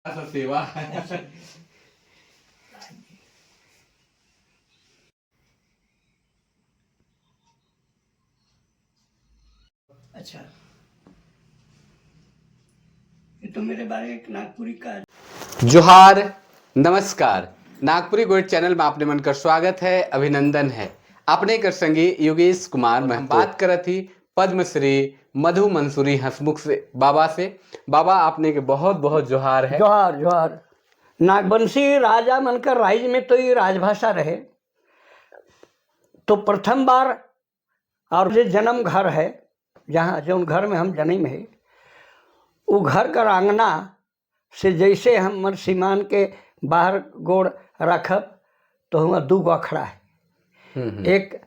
सा सेवा। अच्छा, ये तो मेरे बारे एक नागपुरी का। जोहार, नमस्कार। नागपुरी गोइड चैनल में आपने मन कर स्वागत है, अभिनंदन है। अपने कर संगी योगेश कुमार में हम बात करत थी पद्मश्री मधु मंसूरी हंसमुख से बाबा से। बाबा, आपने के बहुत बहुत जोहार है। जोहार जोहार। नागवंशी राजा मनकर राज में तो ये राजभाषा रहे, तो प्रथम बार और जो जन्म घर है, जहाँ जो घर में हम जन्म है, वो घर का आंगना से जैसे हम सीमान के बाहर गोड़ रखब तो हुआ दू गो अखड़ा है। एक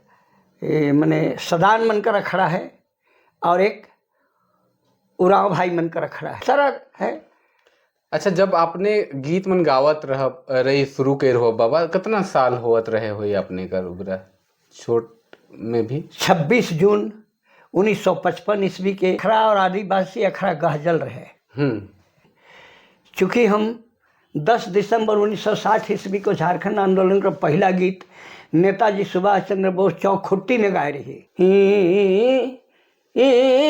मने सदान मन का अखड़ा है और एक उराव भाई मन का अखड़ा है, सरल है। अच्छा, जब आपने गीत मन गावत रह रही शुरू कर हो बाबा, कितना साल होवत रहे हुई अपने कर उबरा छोट में भी? 26 जून 1955 ईस्वी के अखड़ा और आदिवासी अखड़ा गहजल रहे। चूँकि हम 10 दिसंबर 1960 ईस्वी को झारखंड आंदोलन का पहला गीत नेताजी सुभाष चंद्र बोस चौक खुट्टी में गाए रही।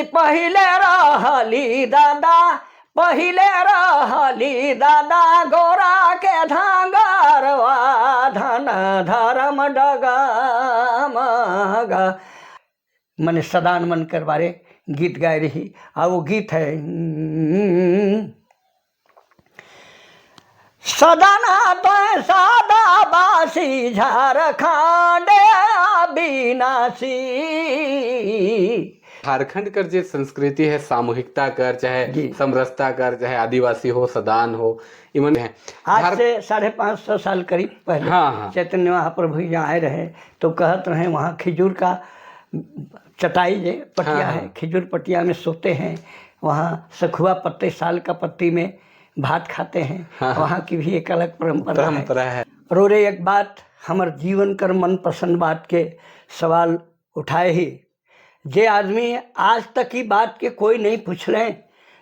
पहले रहली दादा, पहले रहली दादा गोरा के धांगरवा, धन धर्म डगमगा। मैंने सदान मन कर बारे गीत गाए रही आ वो गीत है, सदना तो सादा बासी झारखंड अविनाशी। झारखंड कर जे संस्कृति है, सामूहिकता कर, चाहे जी। समरसता कर, चाहे आदिवासी हो, सदान हो, इमन है। आज से 550 साल करीब पहले हाँ, हाँ। चैतन्य महाप्रभु यहाँ आए रहे तो कहत रहे वहाँ खजूर का चटाई जे पटिया हाँ, है, खजूर पटिया में सोते हैं, वहाँ सखुआ पत्ते साल का पत्ती में भात खाते हैं। हाँ, हाँ। वहाँ की भी एक अलग परंपरा है। परंपरा है। और एक बात हमर जीवन कर मनपसंद बात के सवाल उठाए ही, जे आदमी आज तक की बात के कोई नहीं पूछ रहे,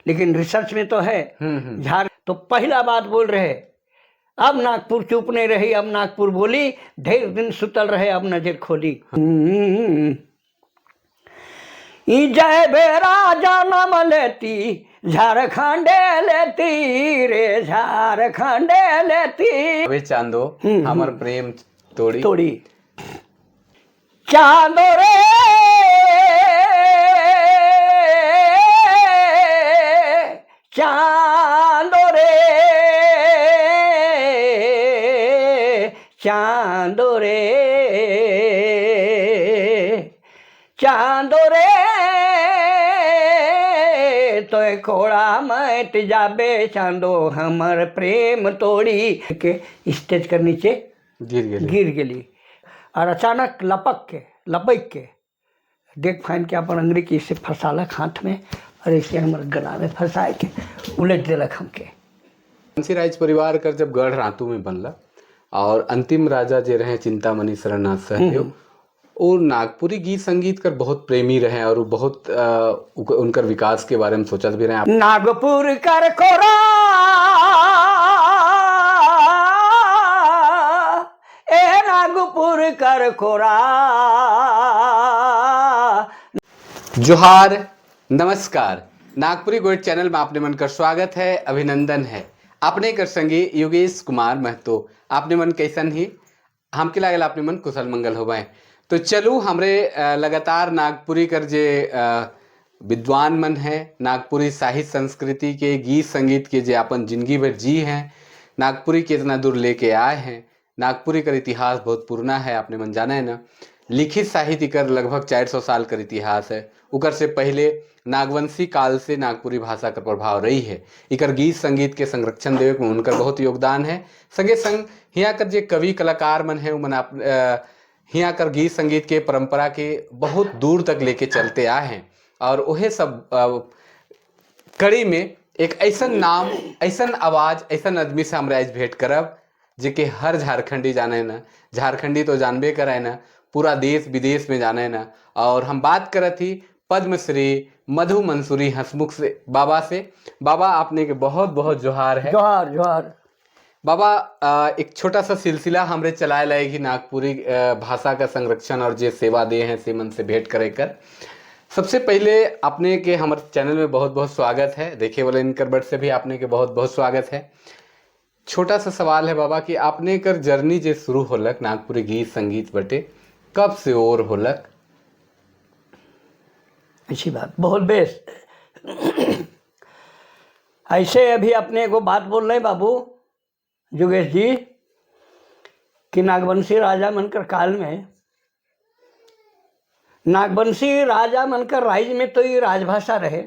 लेकिन रिसर्च में तो है। झार तो पहला बात बोल रहे, अब नागपुर चुप नहीं रही, अब नागपुर बोली, ढेर दिन सुतल रहे, अब नजर खोली। ई जय बेरा जन्म लेती झारखंडे लेती रे, झारखंडे लेती। अबे चांदो हमर प्रेम तोड़ी तोड़ी चांदो रे, चांदो रे, चांदो रे, चांदो रे, तो खोड़ा मत जाबे चांदो हमर प्रेम तोड़ी के स्टेज कर नीचे गिर गेली। गिर गेली और अचानक लपक के लपक के देख फाइन के अपन अंगरी के इसे फंसालक हाथ में और ऐसे हमर गला में फंसाए के उलट देलक हमके। वंशी राज परिवार कर जब गढ़ रातू में बनला और अंतिम राजा जे रहे चिंतामणि शरणनाथ सहदेव, वो नागपुरी गीत संगीत कर बहुत प्रेमी रहे और वो बहुत उनकर विकास के बारे में सोचत भी रहे। नागपुर कर कोरा ए नागपुर कर कोरा। जोहार, नमस्कार। नागपुरी गोइड चैनल में आपने मन कर स्वागत है, अभिनंदन है। अपने कर संगी योगेश कुमार महतो। आपने मन कैसन ही हमके लागल आपने मन कुशल मंगल हो गए। तो चलू हमरे लगातार नागपुरी कर जे विद्वान मन है, नागपुरी साहित्य संस्कृति के गीत संगीत के जे अपन जिंदगी भर जी हैं, नागपुरी के इतना दूर लेके आए हैं। नागपुरी कर इतिहास बहुत पुराना है, आपने मन जाना है ना। लिखित साहित्य कर लगभग 400 साल कर इतिहास है। उकर से पहले नागवंशी काल से नागपुरी भाषा का प्रभाव रही है। इकर गीत संगीत के संरक्षण देवे में उनकर बहुत योगदान है। संगे संग हिया कर जे कवि कलाकार मन है, उमन आप हिया कर गीत संगीत के परंपरा के बहुत दूर तक लेके चलते आए हैं। और वह सब कड़ी में एक ऐसन नाम, ऐसन आवाज, ऐसन आदमी से हमरा आज भेंट करब जेके हर झारखंडी जाने ना, झारखंडी तो जानबे कराए ना, पूरा देश विदेश में जाने ना। और हम बात करत ही पद्मश्री मधु मंसूरी हंसमुख से बाबा से। बाबा आपने के बहुत बहुत जोहार है। जोहार जोहार। बाबा एक छोटा सा सिलसिला हमरे चलाए लाएगी नागपुरी भाषा का संरक्षण और जे सेवा दे हैं से मन से भेंट करे कर। सबसे पहले आपने के हमारे चैनल में बहुत बहुत स्वागत है। देखे वाले इनकर बट से भी आपने के बहुत बहुत स्वागत है। छोटा सा सवाल है बाबा कि आपने कर जर्नी जे शुरू होलक नागपुरी गीत संगीत बटे कब से और होलक? अच्छी बात, बहुत बेस। ऐसे अभी अपने को बात बोल रहे हैं बाबू जोगेश जी कि नागवंशी राजा मनकर काल में, नागवंशी राजा मनकर राज में तो ये राजभाषा रहे,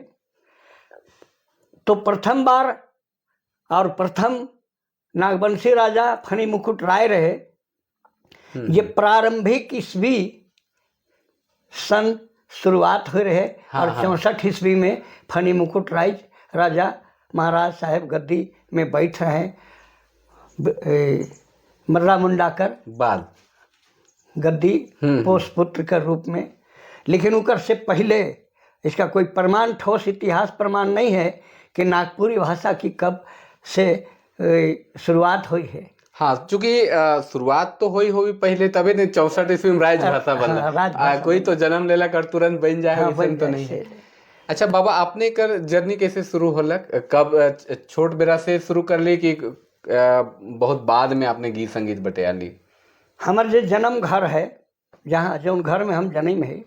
तो प्रथम बार और प्रथम नागवंशी राजा फणी मुकुट राय रहे। ये प्रारंभिक ईस्वी सन शुरुआत हो रहे। हाँ, और हाँ। 64 ईस्वी में फणी मुकुट राय राजा महाराज साहेब गद्दी में बैठ रहे हैं, मर्रा मुंडा कर बाल गद्दी पोषपुत्र के रूप में। लेकिन उकर से पहले इसका कोई प्रमाण, ठोस इतिहास प्रमाण नहीं है कि नागपुरी भाषा की कब से शुरुआत हुई है। हाँ, चूंकि शुरुआत तो हुई होगी पहले तभी ने 64 ईस्वी में राजभाषा बनला। हाँ, राजभाषा कोई तो जन्म लेला कर तुरंत बन जाए, हाँ, ऐसा बन तो जाए नहीं है। से। अच्छा बाबा, आपने कर जर्नी कैसे शुरू होलक? कब छोट बेरा से शुरू कर ली कि बहुत बाद में आपने गीत संगीत बटे ली? हमारे जो जन्म घर है, जहाँ जो घर में हम जन्म है,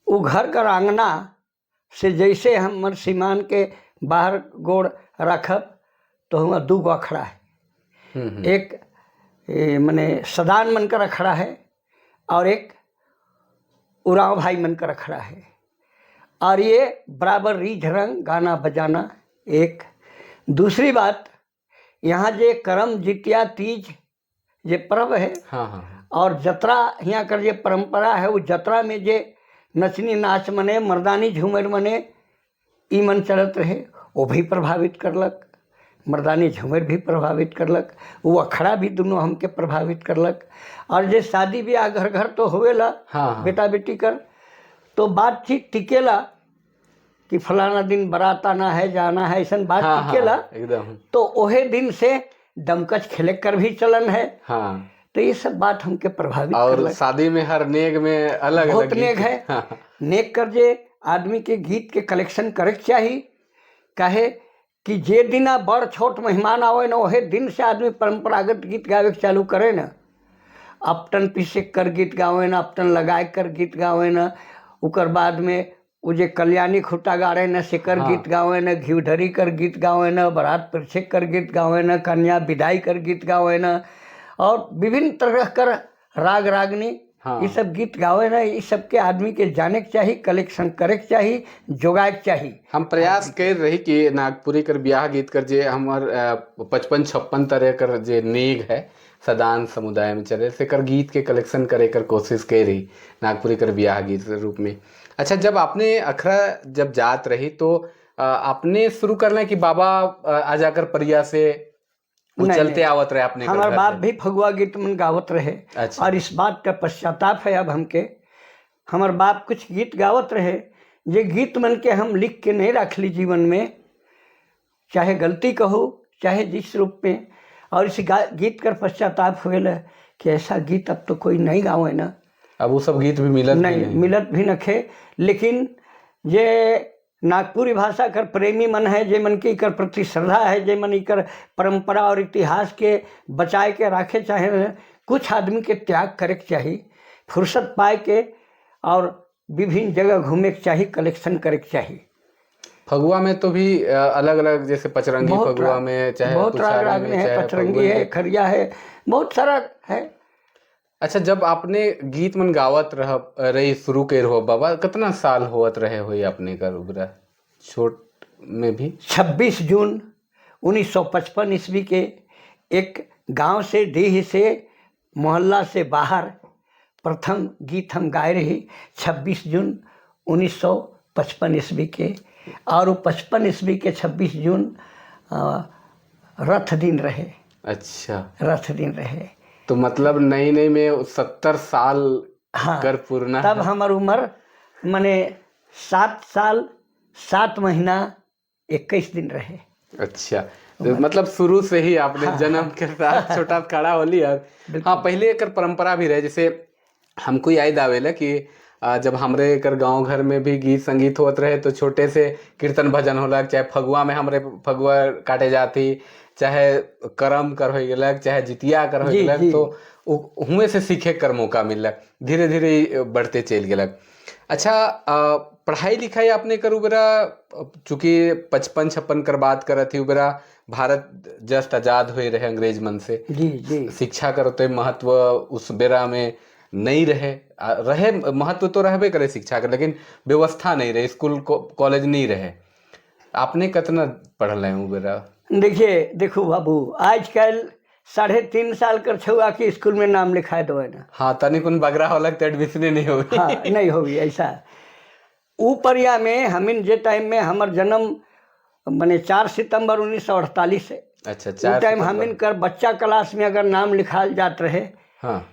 वो घर का आंगना से जैसे हम सीमान के बाहर गोड़ रखब तो हुआ दू गो अखड़ा है। एक मने सदान मन कर अखड़ा है और एक उराव भाई मन कर अखड़ा है। और ये बराबर रीझ रंग गाना बजाना एक। दूसरी बात, यहाँ जे करम जितिया तीज जे पर्व है। हाँ हाँ और जतरा यहाँ कर जे परंपरा है, वो जतरा में जे नचनी नाच मने मर्दानी झूमर मने ई मन चलत रहे, वो भी प्रभावित करलक। मर्दानी झूमर भी प्रभावित करलक, वो अखड़ा भी दोनों हमके प्रभावित करलक। और जे शादी ब्याह घर घर तो होवेला। हाँ, हाँ। बेटा बेटी कर तो बातचीत टिकेला कि फलाना दिन बारात आना है जाना है, ऐसा बात हाँ, टिकेला। हाँ, एकदम। तो ओहे दिन से डमकच खेले कर भी चलन है। हाँ। तो ये सब बात हमके प्रभावित और करलक। शादी में हर नेग में अलग बहुत अलग नेग है। हाँ, नेग कर जे आदमी के गीत के कलेक्शन करे के चाही, काहे कि जे दिना बड़ छोट मेहमान आवे न ओहे दिन से आदमी परंपरागत गीत गावे के चालू करे न। अपटन पीसे कर गीत गावे न, अपटन लगाए कर गीत गावे न, उकर बाद में वो जे कल्याणी खुटा गाड़े न सेकर। हाँ। गीत गावे न, घिवढरी कर गीत गावे न, बारात परिछे कर गीत गावे न, कन्या विदाई कर गीत गावे न, और विभिन्न तरह कर राग रागनी। हाँ। ये सब गीत गावे न। ये सब के आदमी के जाने के चाही, कलेक्शन करे के चाही, जोगाए के चाही। हम प्रयास कर रही कि नागपुरी कर ब्याह गीत कर जे हमार 55-56 तरह कर जे नेग है सदान समुदाय में चले से कर गीत के कलेक्शन करे कर कोशिश कर रही नागपुरी कर ब्याह गीत के रूप में। अच्छा, जब आपने अखरा जब जात रही तो आपने शुरू करना कि बाबा आ जाकर परिया से वो नहीं, चलते नहीं। आवत रहे आपने हमार बाप भी फगुआ गीत मन गावत रहे। अच्छा। और इस बात का पश्चाताप है अब हमके, हमार बाप कुछ गीत गावत रहे जे गीत मन के हम लिख के नहीं रख ली जीवन में, चाहे गलती कहो चाहे जिस रूप में। और इस गीत कर पश्चाताप हुए कि ऐसा गीत अब तो कोई नहीं गावे ना। अब वो सब गीत भी मिलत भी नहीं, मिलत भी नखे। लेकिन जे नागपुरी भाषा कर प्रेमी मन है, जे मन के इकर प्रति श्रद्धा है, जे मन इकर परंपरा और इतिहास के बचाए के राखे चाहे, कुछ आदमी के त्याग करे के चाही, फुर्सत पाए के और विभिन्न जगह घूमे के चाही, कलेक्शन करे के चाही। फगुआ में तो भी अलग अलग, जैसे पचरंगी बहुत फगुआ में चाहे बहुत राग कुछारे राग में में है, चाहे पचरंगी फगुए है, में। खरिया है, बहुत सारा है। अच्छा, जब आपने गीत मन गावत रह रही शुरू कर हो बाबा, कितना साल होवत रहे हुई अपने कर उबरा छोट में भी? 26 जून 1955 ईस्वी के एक गांव से, डीह से, मोहल्ला से बाहर प्रथम गीत हम गाए रही 26 जून 1955 ईस्वी के। और वो 55 ईस्वी के 26 जून रथ दिन रहे। अच्छा। रथ दिन रहे। तो मतलब नई नई में 70 साल हाँ, कर पूर्णा। तब हमार उम्र मने 7 साल 7 महीना 21 दिन रहे। अच्छा, तो मतलब शुरू से ही आपने जन्म के साथ छोटा खड़ा होली। और हाँ, पहले एकर परंपरा भी रहे, जैसे हमको याद आवेला कि जब हमरे एकर गांव घर में भी गीत संगीत होत रहे तो छोटे से कीर्तन भजन होला, चाहे फगुआ में हमरे फगुआ काटे जाती, चाहे करम कर हो गेलक, चाहे जितिया कर हो गेलक, तो हुए से सीखे कर मौका मिलक, धीरे धीरे बढ़ते चल गेलक। अच्छा, पढ़ाई लिखाई आपने करू बेरा, चूँकि 55-56 कर बात करत ही बेरा भारत जस्ट आज़ाद हुए रहे अंग्रेज मन से। जी जी। शिक्षा कर तो महत्व उस बेरा में नहीं रहे, रहे महत्व तो रहबे करे शिक्षा का, लेकिन व्यवस्था नहीं रहे, स्कूल कॉलेज नहीं रहे। आपने कितना पढ़ल है बेरा? देखिए, देखो बाबू, आजकल 3.5 साल कर छुआ के स्कूल में नाम लिखाए दो ना। हाँ, तनिक उन बगरा होलक तो एडमिशन नहीं होगी। हाँ, नहीं होगी ऐसा। ऊपरिया में हमिन जे टाइम में हमर जन्म माने 4 सितंबर 1948 है। अच्छा, 4 टाइम हमिन कर बच्चा क्लास में अगर नाम लिखाल जात रहे, हाँ,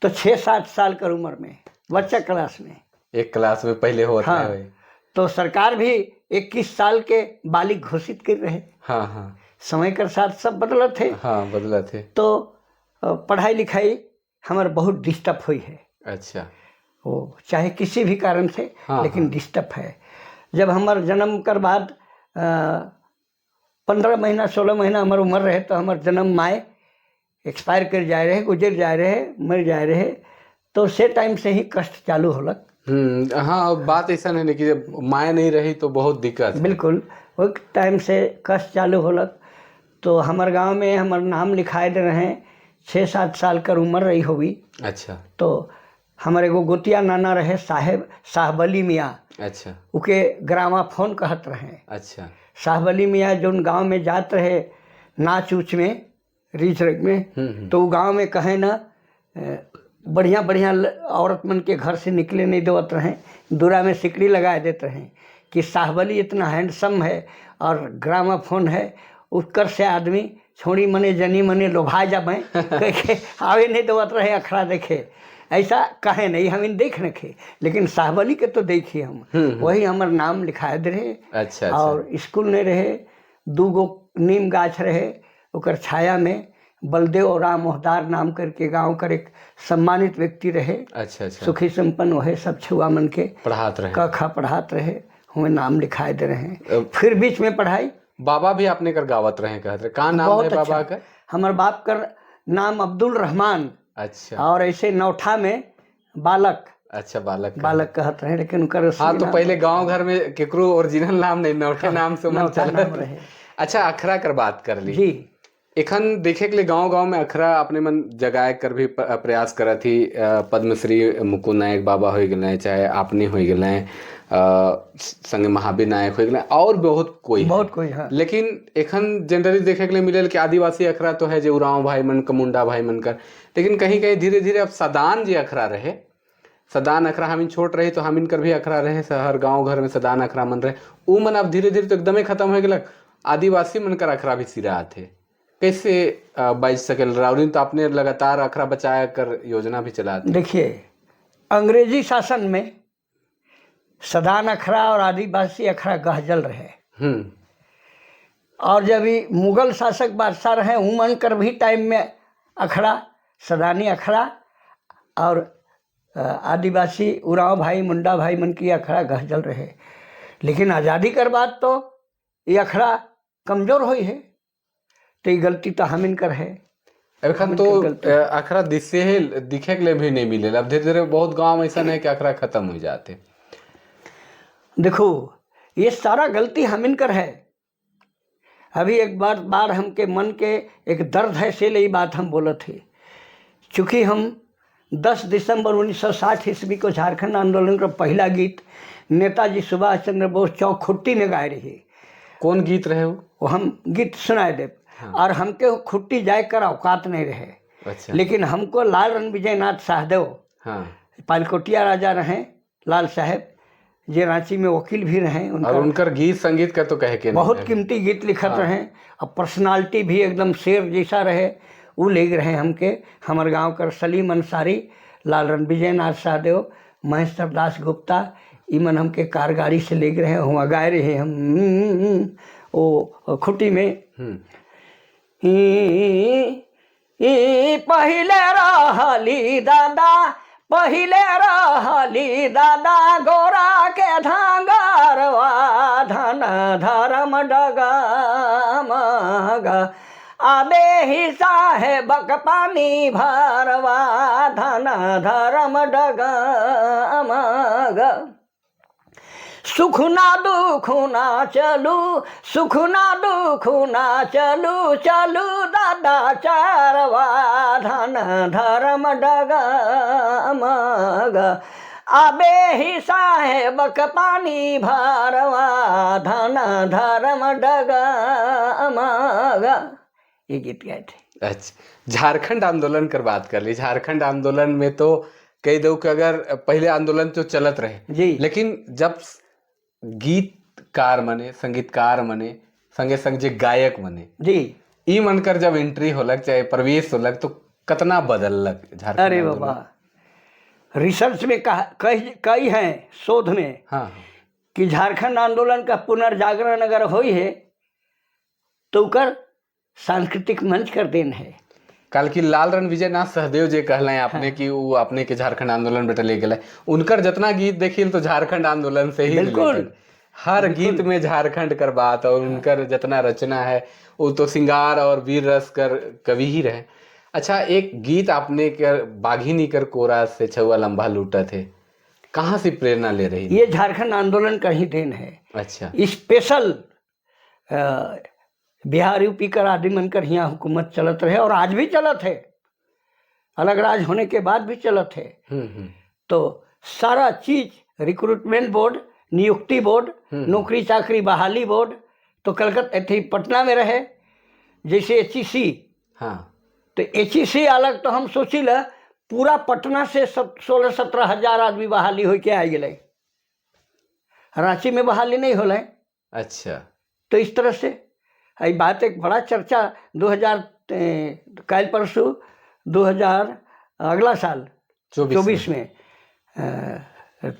तो 6-7 साल कर उम्र में बच्चा क्लास में, एक क्लास में पहले होता हाँ, है। तो सरकार भी 21 साल के बालिग घोषित कर रहे। हाँ हाँ, समय के साथ सब बदलत थे। हाँ, बदलत थे। तो पढ़ाई लिखाई हमारे बहुत डिस्टर्ब हुई है। अच्छा, वो चाहे किसी भी कारण से, हाँ, लेकिन हाँ। डिस्टर्ब है। जब हमारे जन्म कर बाद 15 महीना 16 महीना हमार उम्र रहे तो हमार जन्म माए एक्सपायर कर जाए रहे, गुजर जाए रहे, मर जाए रहे, तो से टाइम से ही कष्ट चालू होलक। हाँ, बात ऐसा नहीं कि जब माए नहीं रही तो बहुत दिक्कत। बिल्कुल, वो टाइम से कष्ट चालू होलक। तो हमार गांव में हमार नाम लिखाए दे रहे, 6-7 साल कर उम्र रही होगी। अच्छा। तो हमारे एगो गोतिया नाना रहे, साहेब साहबली मियाँ। अच्छा। उके ग्रामा फोन कहत रहे। अच्छा। साहबली मियाँ जो गांव में जात रहे नाच उच में रीछ रग में, तो वो गांव में कहे ना बढ़िया बढ़िया औरत मन के घर से निकले नहीं देवत रहे, दूरा में सिकड़ी लगाए देते रहे कि साहबली इतना हैंडसम है और ग्रामाफोन है, उसकर से आदमी छोड़ी मने जनी मने लोभा जाबे कह के आवे नहीं देवत रहे अखड़ा देखे। ऐसा कहे नहीं, हम इन देख रखे, लेकिन साहबली के तो देखी हम, वही हमार नाम लिखाए दे रहे। अच्छा। और स्कूल नहीं रहे, 2 गो नीम गाछ रहे, ओकर छाया में बलदेव और राम मोहदार नाम करके गांव कर एक सम्मानित व्यक्ति रहे। अच्छा अच्छा। सुखी संपन्न वह सब छुआ मन के पढ़ात रहे, क ख पढ़ात रहे, हमें नाम लिखाए दे रहे। फिर बीच में पढ़ाई बाबा भी आपने कर गावत रहे कहते रहे। का नाम है बाबा का? हमारे बाप कर नाम अब्दुल रहमान। अच्छा। और ऐसे नौठा में बालक। अच्छा, बालक बालक कहत रहे, लेकिन उनकर हाँ, तो पहले गांव घर में केकरो ओरिजिनल नाम नहीं, नौठे नाम से मन चलत रहे। अच्छा, अखरा कर बात कर ली जी। एखन देखे के लिए गांव गांव में अखरा अपने मन जगाए कर भी प्रयास करत ही। पद्मश्री मुकुंद नायक बाबा हो गए, चाहे आपने हो गए, संगे महावीर नायक हो गए, और बहुत कोई बहुत कोई। हाँ। लेकिन एखन जनरली देखे के लिए मिले कि आदिवासी अखरा तो है जो उरांव भाई मन का, मुंडा भाई मन का, लेकिन कहीं कहीं धीरे धीरे अब सदान जी अखरा रहे। सदान अखरा हम छोट रही तो हम इनकर भी अखरा रहे, शहर गाँव घर में सदान अखरा मन रहे, उ मन अब धीरे धीरे तो एकदमे खत्म हो गया। आदिवासी मन कर अखरा भी सिरा आथे, कैसे बच सके? राउरिन तो आपने लगातार अखरा बचाया कर योजना भी चला। देखिए, अंग्रेजी शासन में सदान अखरा और आदिवासी अखरा गहजल रहे। और जब ये मुगल शासक बादशाह रहे उमन कर भी टाइम में अखड़ा, सदानी अखड़ा और आदिवासी उरांव भाई मुंडा भाई मन की अखड़ा गहजल रहे। लेकिन आज़ादी कर बाद तो ये अखड़ा कमज़ोर हुई है, तो ये गलती तो हम इनकर है। एखन तो अखरा दिसे है, दिखे के लिए भी नहीं मिले। अब धीरे धीरे बहुत गांव में ऐसा नहीं कि अखरा खत्म हो जाते। देखो, ये सारा गलती हम इनकर है। अभी एक बार बार हमके मन के एक दर्द है, से बात हम बोलत थे। चूँकि हम 10 दिसंबर 1960 ईस्वी को झारखंड आंदोलन का पहला गीत नेताजी सुभाष चंद्र बोस चौक खुट्टी में गाए रही। कौन गीत रहे वो हम गीत सुनाए दे। हाँ। और हमके खुट्टी जाए कर औकात नहीं रहे। अच्छा। लेकिन हमको लाल रणविजय नाथ शाहदेव, हाँ, पालकोटिया राजा रहे लाल साहेब, जे रांची में वकील भी रहे, और उनकर गीत संगीत का तो कहे के बहुत कीमती गीत लिखत हाँ। रहे और पर्सनालिटी भी एकदम शेर जैसा रहे, वो ले रहे हमके। हमारे गांव कर सलीम अंसारी, लाल रणविजय नाथ शाहदेव, महेश्वर दास गुप्ता, इमन हमके कार गाड़ी से ले गए रहे, वहाँ गाए रहे हम वो खुटी में। ई ई पहिले रहली दादा, पहिले रहली दादा गोरा के धांगरवा, धन धर्म डगमग, आबे ही साहेबक पानी भरवा, धन धर्म डगमग। सुख ना दुख ना चलू, सुख ना दुख ना चलू, चलू दादा चारवा, धन धर्म डगमग, आबे ही साहेबक पानी भरवा, धन धर्म डगमग। ये गीत गाए थे। अच्छा, झारखंड आंदोलन कर बात कर ली। झारखंड आंदोलन में तो कह दो कि अगर पहले आंदोलन तो चलत रहे लेकिन जब गीतकार मने, संगीतकार मने, संगे संग जे गायक मने ई मनकर जब एंट्री होलक चाहे प्रवेश होलक तो कतना बदललक झारखंड अरे आंदोलन? बाबा, रिसर्च में कहा कई कई हैं शोध में कि झारखंड आंदोलन का पुनर्जागरण अगर होई है तो उकर सांस्कृतिक मंच कर then है। काल की लाल रण विजय नाथ सहदेव जे कहले आपने कि वो अपने के झारखंड आंदोलन बेटा ले गेले, उनकर जितना गीत देखिल तो झारखंड आंदोलन से ही related। हर गीत में झारखंड कर बात और उनकर जितना रचना है वो तो सिंगार और वीर रस कर कवि ही रहे। अच्छा, एक गीत आपने कर बाघिनी कर कोरा से छुआ लंबा लूटा थे, कहाँ से प्रेरणा ले रही? ये झारखंड आंदोलन का ही then है। स्पेशल बिहार यूपी कर आदि मनकर यहाँ हुकूमत चलत रहे और आज भी चलत है, अलग राज्य होने के बाद भी चलत है। तो सारा चीज रिक्रूटमेंट बोर्ड, नियुक्ति बोर्ड, नौकरी चाकरी बहाली बोर्ड तो कलकत्ता थी पटना में रहे, जैसे एचईसी। तो एचईसी अलग तो हम सोची ल पूरा पटना से सब 16-17 हजार आदमी बहाली होके आ गए, रांची में बहाली नहीं होले। तो इस तरह से ये बात एक बड़ा चर्चा 2000 कल परसों 2000 अगला साल 24। 24 में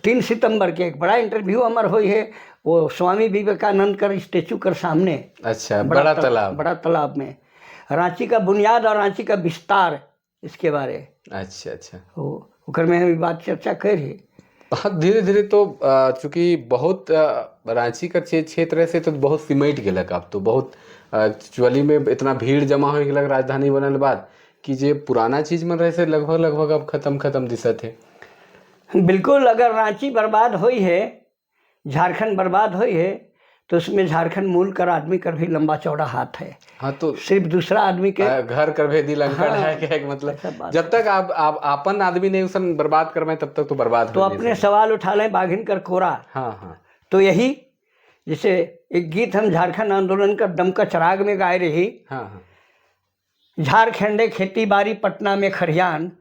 3 सितंबर के एक बड़ा इंटरव्यू हमार हुई है, वो स्वामी विवेकानंद कर स्टेचू कर सामने। अच्छा, बड़ा तालाब। बड़ा तालाब में रांची का बुनियाद और रांची का विस्तार, इसके बारे अच्छा अच्छा वो ओकर में हम ई बात चर्चा करी। हाँ, धीरे धीरे तो चूंकि बहुत रांची का क्षेत्र से तो बहुत सिमट गेलक। अब तो बहुत एक्चुअली में इतना भीड़ जमा हो गेलक राजधानी बनल बाद कि जे पुराना चीज मन रहे से लगभग लगभग अब खत्म खत्म दिसत है। बिल्कुल, अगर रांची बर्बाद हुई है, झारखंड बर्बाद हुई है, तो उसमें झारखंड मूल कर आदमी कर भी लंबा चौड़ा हाथ है। हाँ तो सिर्फ दूसरा आदमी के घर कर भेदी लंका ढाए के एक मतलब ऐसा बात। जब तक आप आपन आदमी नहीं उसन बर्बाद करवाए तब तक तो बर्बाद तो हो नहीं अपने सकते। सवाल उठा लें बाघिन कर कोरा। हाँ हाँ तो यही जैसे एक गीत हम झारखंड आंदोलन का दमका चराग में गाए रही। हाँ हाँ झारखंडे खेती बाड़ी पटना में खरियान,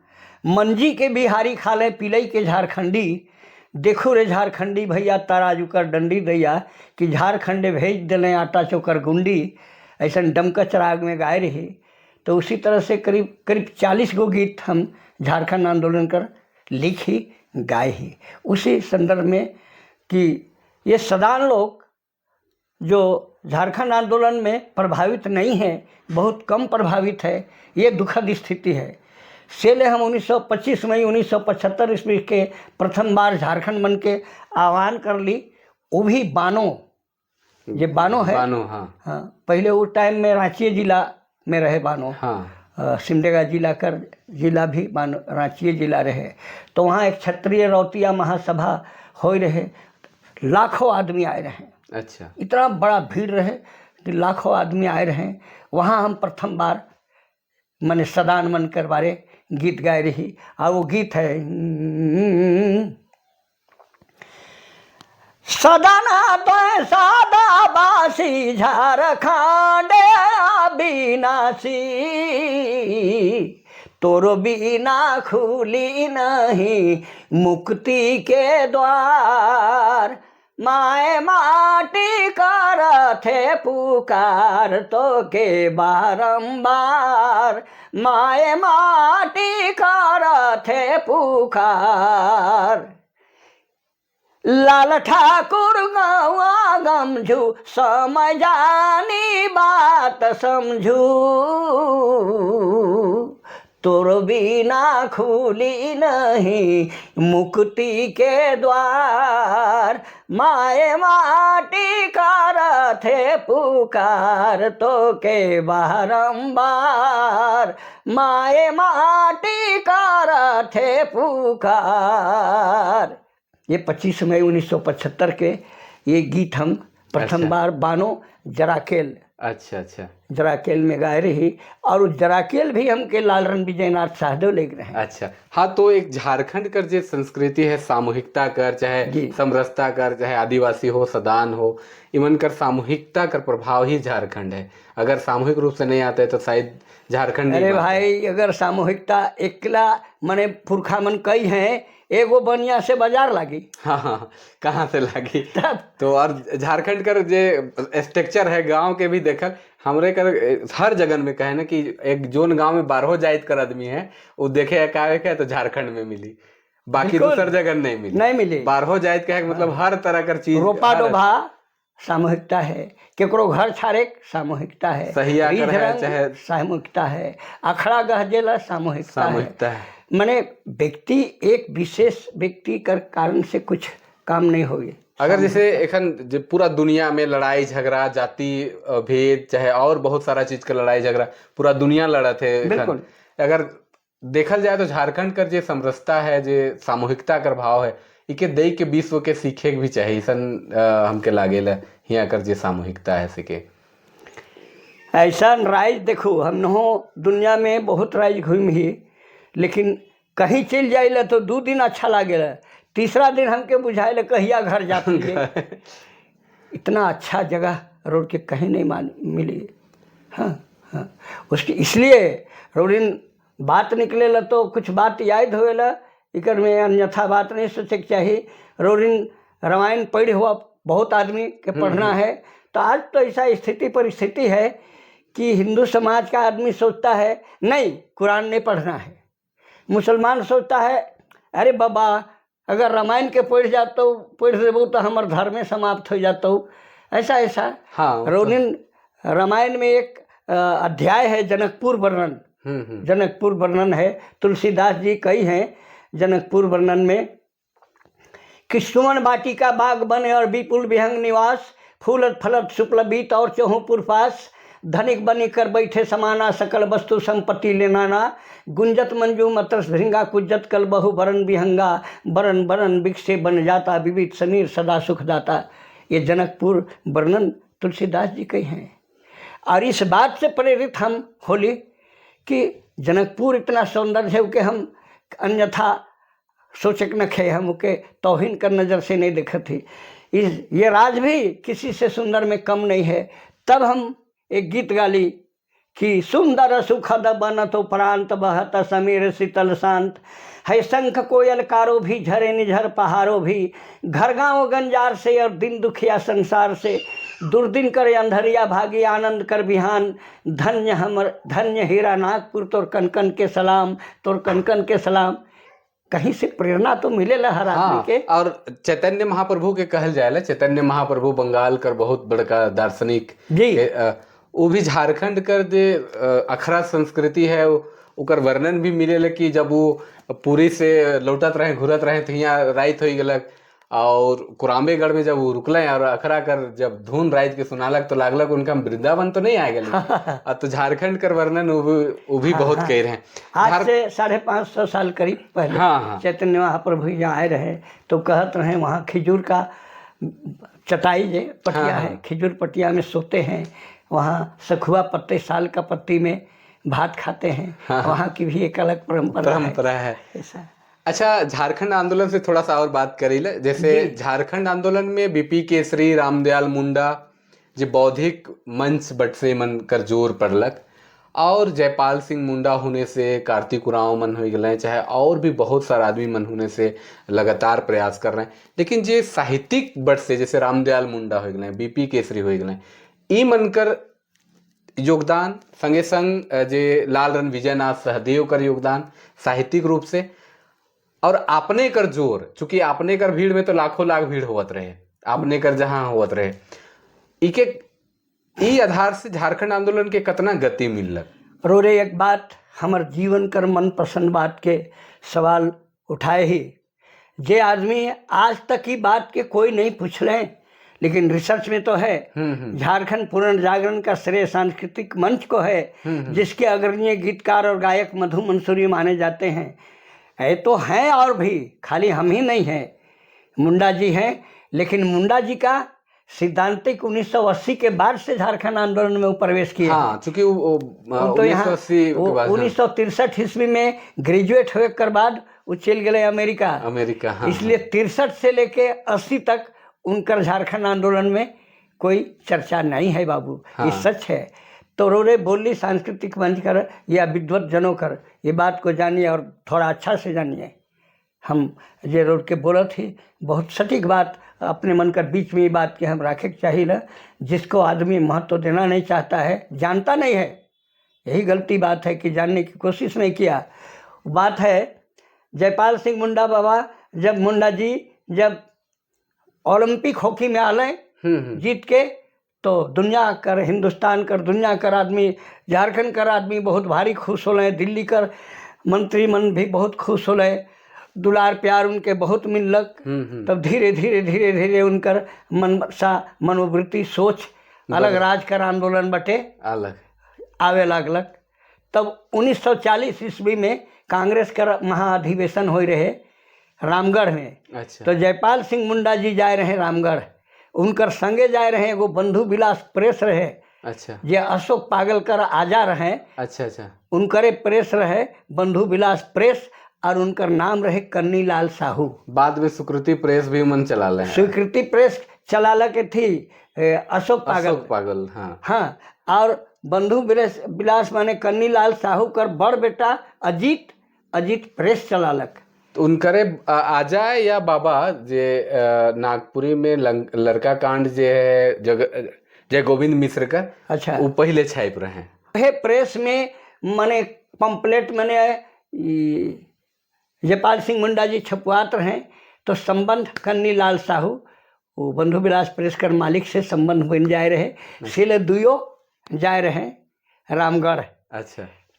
मंजी के बिहारी खाले पिलई के झारखंडी, देखो रे झारखंडी भैया तराजू कर डंडी दैया, कि झारखंडे भेज दिले आटा चोकर गुंडी। ऐसा डमका चराग में गाए रही। तो उसी तरह से करीब करीब 40 गो गीत हम झारखंड आंदोलन कर लिखी गाए ही, उसी संदर्भ में कि ये सदान लोग जो झारखंड आंदोलन में प्रभावित नहीं है, बहुत कम प्रभावित है, ये दुखद स्थिति है। से हम 1925 मई 1975 ईस्वी के प्रथम बार झारखंड मन के आह्वान कर ली, वो भी बानो, ये बानो है। बानो, हाँ। हाँ, पहले वो टाइम में रांची जिला में रहे बानो। सिमडेगा जिला कर जिला भी बानो रांची जिला रहे, तो वहाँ एक क्षत्रिय रौतिया महासभा हो रहे, लाखों आदमी आए रहे। इतना बड़ा भीड़ रहे कि लाखों आदमी आए रहे। वहाँ हम प्रथम बार मैंने सदान मन कर बारे गीत गाए रही और वो गीत है, सदना तो सादा बासी झारखंड अविनाशी, तोरो बिना खुली नहीं मुक्ति के द्वार, माए माटी करथे पुकार तो के बारंबार, माए माटी करथे पुकार। लाल ठाकुर गवा गमझू, समय जानी बात समझू, तोर बिना खुली नहीं मुक्ति के द्वार, माए माटी थे पुकार तो के बारंबार, माए माटी थे पुकार। ये 25 मई 1975 के ये गीत हम प्रथम बार बानो जराकेल, अच्छा अच्छा जराकेल में गाए रही और उस जराकेल भी हमके लाल रन विजयनाथ शाहदेव ले रहे हैं। अच्छा, हाँ, तो एक झारखंड कर जो संस्कृति है सामूहिकता कर, चाहे समरसता कर, चाहे आदिवासी हो, सदान हो, इमन कर सामूहिकता कर प्रभाव ही झारखंड है। अगर सामूहिक रूप से नहीं आते तो शायद झारखंड नहीं अरे बनता। भाई, अगर सामूहिकता एकला मने पुरखा मन कई हैं, एगो बनिया से बाजार लागी। हाँ, कहाँ से लागी? तब। तो और झारखंड कर जे स्ट्रक्चर है गांव के भी देखल हमरे कर हर जगह में कहे ना कि एक जोन गांव में बारहो जाइत कर आदमी है, वो देखे का है तो झारखंड में मिली, बाकी दूसर जगह नहीं मिली। नहीं मिली। बारहो जाइत कहे के मतलब हर तरह कर चीज। रोपा डोभा सामूहिकता है, केकरो घर छारे सामूहिकता है, सहिया कर रीझ है, रंग चाहे सामूहिकता है, अखड़ा गहजेला सामूहिकता है। सामूहिकता है। माने व्यक्ति एक विशेष व्यक्ति कर कारण से कुछ काम नहीं होगी। अगर जैसे एखन जे पूरा दुनिया में लड़ाई झगड़ा, जाति भेद, चाहे और बहुत सारा चीज का लड़ाई झगड़ा पूरा दुनिया लड़त है एखन। अगर देखल जाए तो झारखंड कर जे समरसता है, जे सामूहिकता कर भाव है, इके दई के विश्व के सीखे के भी चाहिए। ऐसन हमके लागेला हियां कर जे सामूहिकता है से। ऐसा राइज देखो, हम हो दुनिया में बहुत राइज घूम ही, लेकिन कहीं चल जाइला तो 2 दिन अच्छा लागेला, तीसरा दिन हमके बुझाइला कहिया घर जाती है। इतना अच्छा जगह रोड के कहीं नहीं मान मिली। हाँ, उसकी इसलिए रोडिन बात निकलेला तो कुछ बात याद होएला, इकर में अन्यथा बात नहीं सोचे के चाहिए। रोडिन रामायण पढ़ हुआ बहुत आदमी के पढ़ना है, तो आज तो ऐसा स्थिति परिस्थिति है कि हिंदू समाज का आदमी सोचता है नहीं, कुरान नहीं पढ़ना है, मुसलमान सोचता है अरे बाबा, अगर रामायण के पढ़ जातो, पढ़ देबो तो हमार धर्मे समाप्त हो जातो, ऐसा ऐसा। हाँ, वो तो रोनिन रामायण में एक अध्याय है जनकपुर वर्णन। हम्म हम्म जनकपुर वर्णन है, तुलसीदास जी कई हैं जनकपुर वर्णन में कि सुमन वाटिका बाग बने और विपुल विहंग निवास, फूलत फलत शुक्ल बीत और चहुपुर पास, धनिक बनी कर बैठे समाना, सकल वस्तु संपत्ति लेनाना, गुंजत मंजू मत्रस भृंगा, कुज्जत कल बहु बरन विहंगा, बरन बरन विकसे बन जाता, विविध समीर सदा सुखदाता। ये जनकपुर वर्णन तुलसीदास जी के हैं और इस बात से प्रेरित हम होली कि जनकपुर इतना सौंदर्य है कि हम अन्यथा सोचक न खे, हम ओके तौहीन कर नज़र से नहीं देखत थी। इस ये राज भी किसी से सुंदर में कम नहीं है। तब हम एक गीत गाली कि सुंदर सुखद बन तो प्रांत, बहत समीर शीतल शांत है, शंख कोयल कारो भी, झरे निझर पहाड़ो भी, घर गाँव गंजार से और दिन दुखिया संसार से, दुर्दिन कर अंधरिया भागी, आनंद कर बिहान, धन्य हमर धन्य हीरा नागपुर, तोर कनकन के सलाम, तोर कनकन के सलाम। कहीं से प्रेरणा तो मिलेला हर आदमी के। और चैतन्य महाप्रभु के कहल जाएला, चैतन्य महाप्रभु बंगाल कर बहुत बड़का दार्शनिक के, वो भी झारखंड कर जे अखरा संस्कृति है, ओकर वर्णन भी मिलेला कि जब वो पुरी से लौटत रहे, घुरत रहे तो हियां रात हो गलक और कुराम्बेगढ़ में जब वो रुकले और अखरा कर जब धुन रात के सुनालक तो लागलक उनका हम वृंदावन तो नहीं आ गए। और तो झारखंड कर वर्णन वो भी बहुत कह रहे हैं। आज से 550 साल करीब पहले हाँ हाँ चैतन्य महाप्रभु यहाँ आए रहे तो कहत रहे वहाँ खजूर का चटाई जे पटिया है, खजूर पटिया में सोते हैं, वहाँ सखुआ पत्ते, साल का पत्ती में भात खाते हैं। वहाँ की भी एक अलग परंपरा है। परंपरा है। ऐसा। अच्छा, झारखंड आंदोलन से थोड़ा सा और बात करी ले। जैसे झारखंड आंदोलन में बीपी केसरी, रामदयाल मुंडा जे बौद्धिक मंच बटसे मन कर जोर पड़लक और जयपाल सिंह मुंडा होने से, कार्तिक उरांव मन हो गए, चाहे और भी बहुत सारा आदमी मन होने से लगातार प्रयास कर रहे हैं, लेकिन जे साहित्यिक बट से जैसे रामदयाल मुंडा हो गए, बीपी केसरी हो गए, ई मन कर योगदान, संगे संग जे लाल रन विजयनाथ सहदेव कर योगदान साहित्यिक रूप से। और आपने कर जोर, चूंकि आपने कर भीड़ में तो लाखों लाख भीड़ होवत रहे, आपने कर जहां होवत रहे, इके ई आधार से झारखंड आंदोलन के कतना गति मिललक? रोरे एक बात हमर जीवन कर मनपसंद बात के सवाल उठाए ही, जे आदमी आज तक की बात के कोई नहीं पूछले, लेकिन रिसर्च में तो है। झारखंड पुनर्जागरण का श्रेय सांस्कृतिक मंच को है, जिसके अग्रणीय गीतकार और गायक मधु मंसूरी माने जाते हैं। है तो हैं और भी, खाली हम ही नहीं हैं, मुंडा जी हैं, लेकिन मुंडा जी का सिद्धांतिक 1980 के बाद से झारखंड आंदोलन में वो प्रवेश किए। हाँ, चूंकि वो तो यहाँ 1980 के बाद, हाँ। 1963 ईस्वी में ग्रेजुएट हुए कर बाद वो चल गए अमेरिका। अमेरिका, हाँ। इसलिए 63 से लेके 80 तक उनकर झारखंड आंदोलन में कोई चर्चा नहीं है बाबू। हाँ। ये सच है। तो रोरे बोली सांस्कृतिक मंच कर या विद्वत जनों कर ये बात को जानिए और थोड़ा अच्छा से जानिए। हम जे रोड के बोलत ही बहुत सटीक बात अपने मन कर बीच में ये बात के हम रखे के चाहिए न, जिसको आदमी महत्व देना नहीं चाहता है, जानता नहीं है, यही गलती बात है कि जानने की कोशिश नहीं किया। बात है जयपाल सिंह मुंडा बाबा, जब मुंडा जी जब ओलंपिक हॉकी में आले जीत के, तो दुनिया कर, हिंदुस्तान कर, दुनिया कर आदमी, झारखंड कर आदमी बहुत भारी खुश हो रहे, दिल्ली कर मंत्री मन भी बहुत खुश हो रहे, दुलार प्यार उनके बहुत मिललक। तब धीरे धीरे धीरे धीरे उनकर मन सा मनोवृत्ति सोच अलग राज कर आंदोलन बटे अलग आवे लागलक। तब 1940 ईस्वी में कांग्रेस कर महाअधिवेशन हो रहे रामगढ़ में। तो जयपाल सिंह मुंडा जी जाए रहे रामगढ़, उनकर संगे जाए रहे एगो बंधु विलास प्रेस रहे, जे अशोक पागलकर आजा रहे, अच्छा अच्छा उनकरे प्रेस रहे बंधु विलास प्रेस, और उनकर नाम रहे कन्नी लाल साहू। बाद में सुकृति प्रेस भी मन चला ले। स्वीकृति प्रेस चलाला के थी अशोक पागल। अशोक पागल, हाँ। हाँ, और बंधु विलास विलास माने कन्नी लाल साहू कर बड़ बेटा अजीत, अजीत प्रेस चलालक। तो उनकरे आजा या बाबा जे नागपुरी में लड़का कांड जे है जय गोविंद मिश्र का, वो पहले छाप रहे। हे प्रेस में माने पंपलेट माने ई जयपाल सिंह मुंडा जी छपवात रहे, तो संबंध कन्नी लाल साहू वो बंधु विलास प्रेस कर मालिक से संबंध बन जाए रहे, इसलिए दुयो जाए रहे रामगढ़।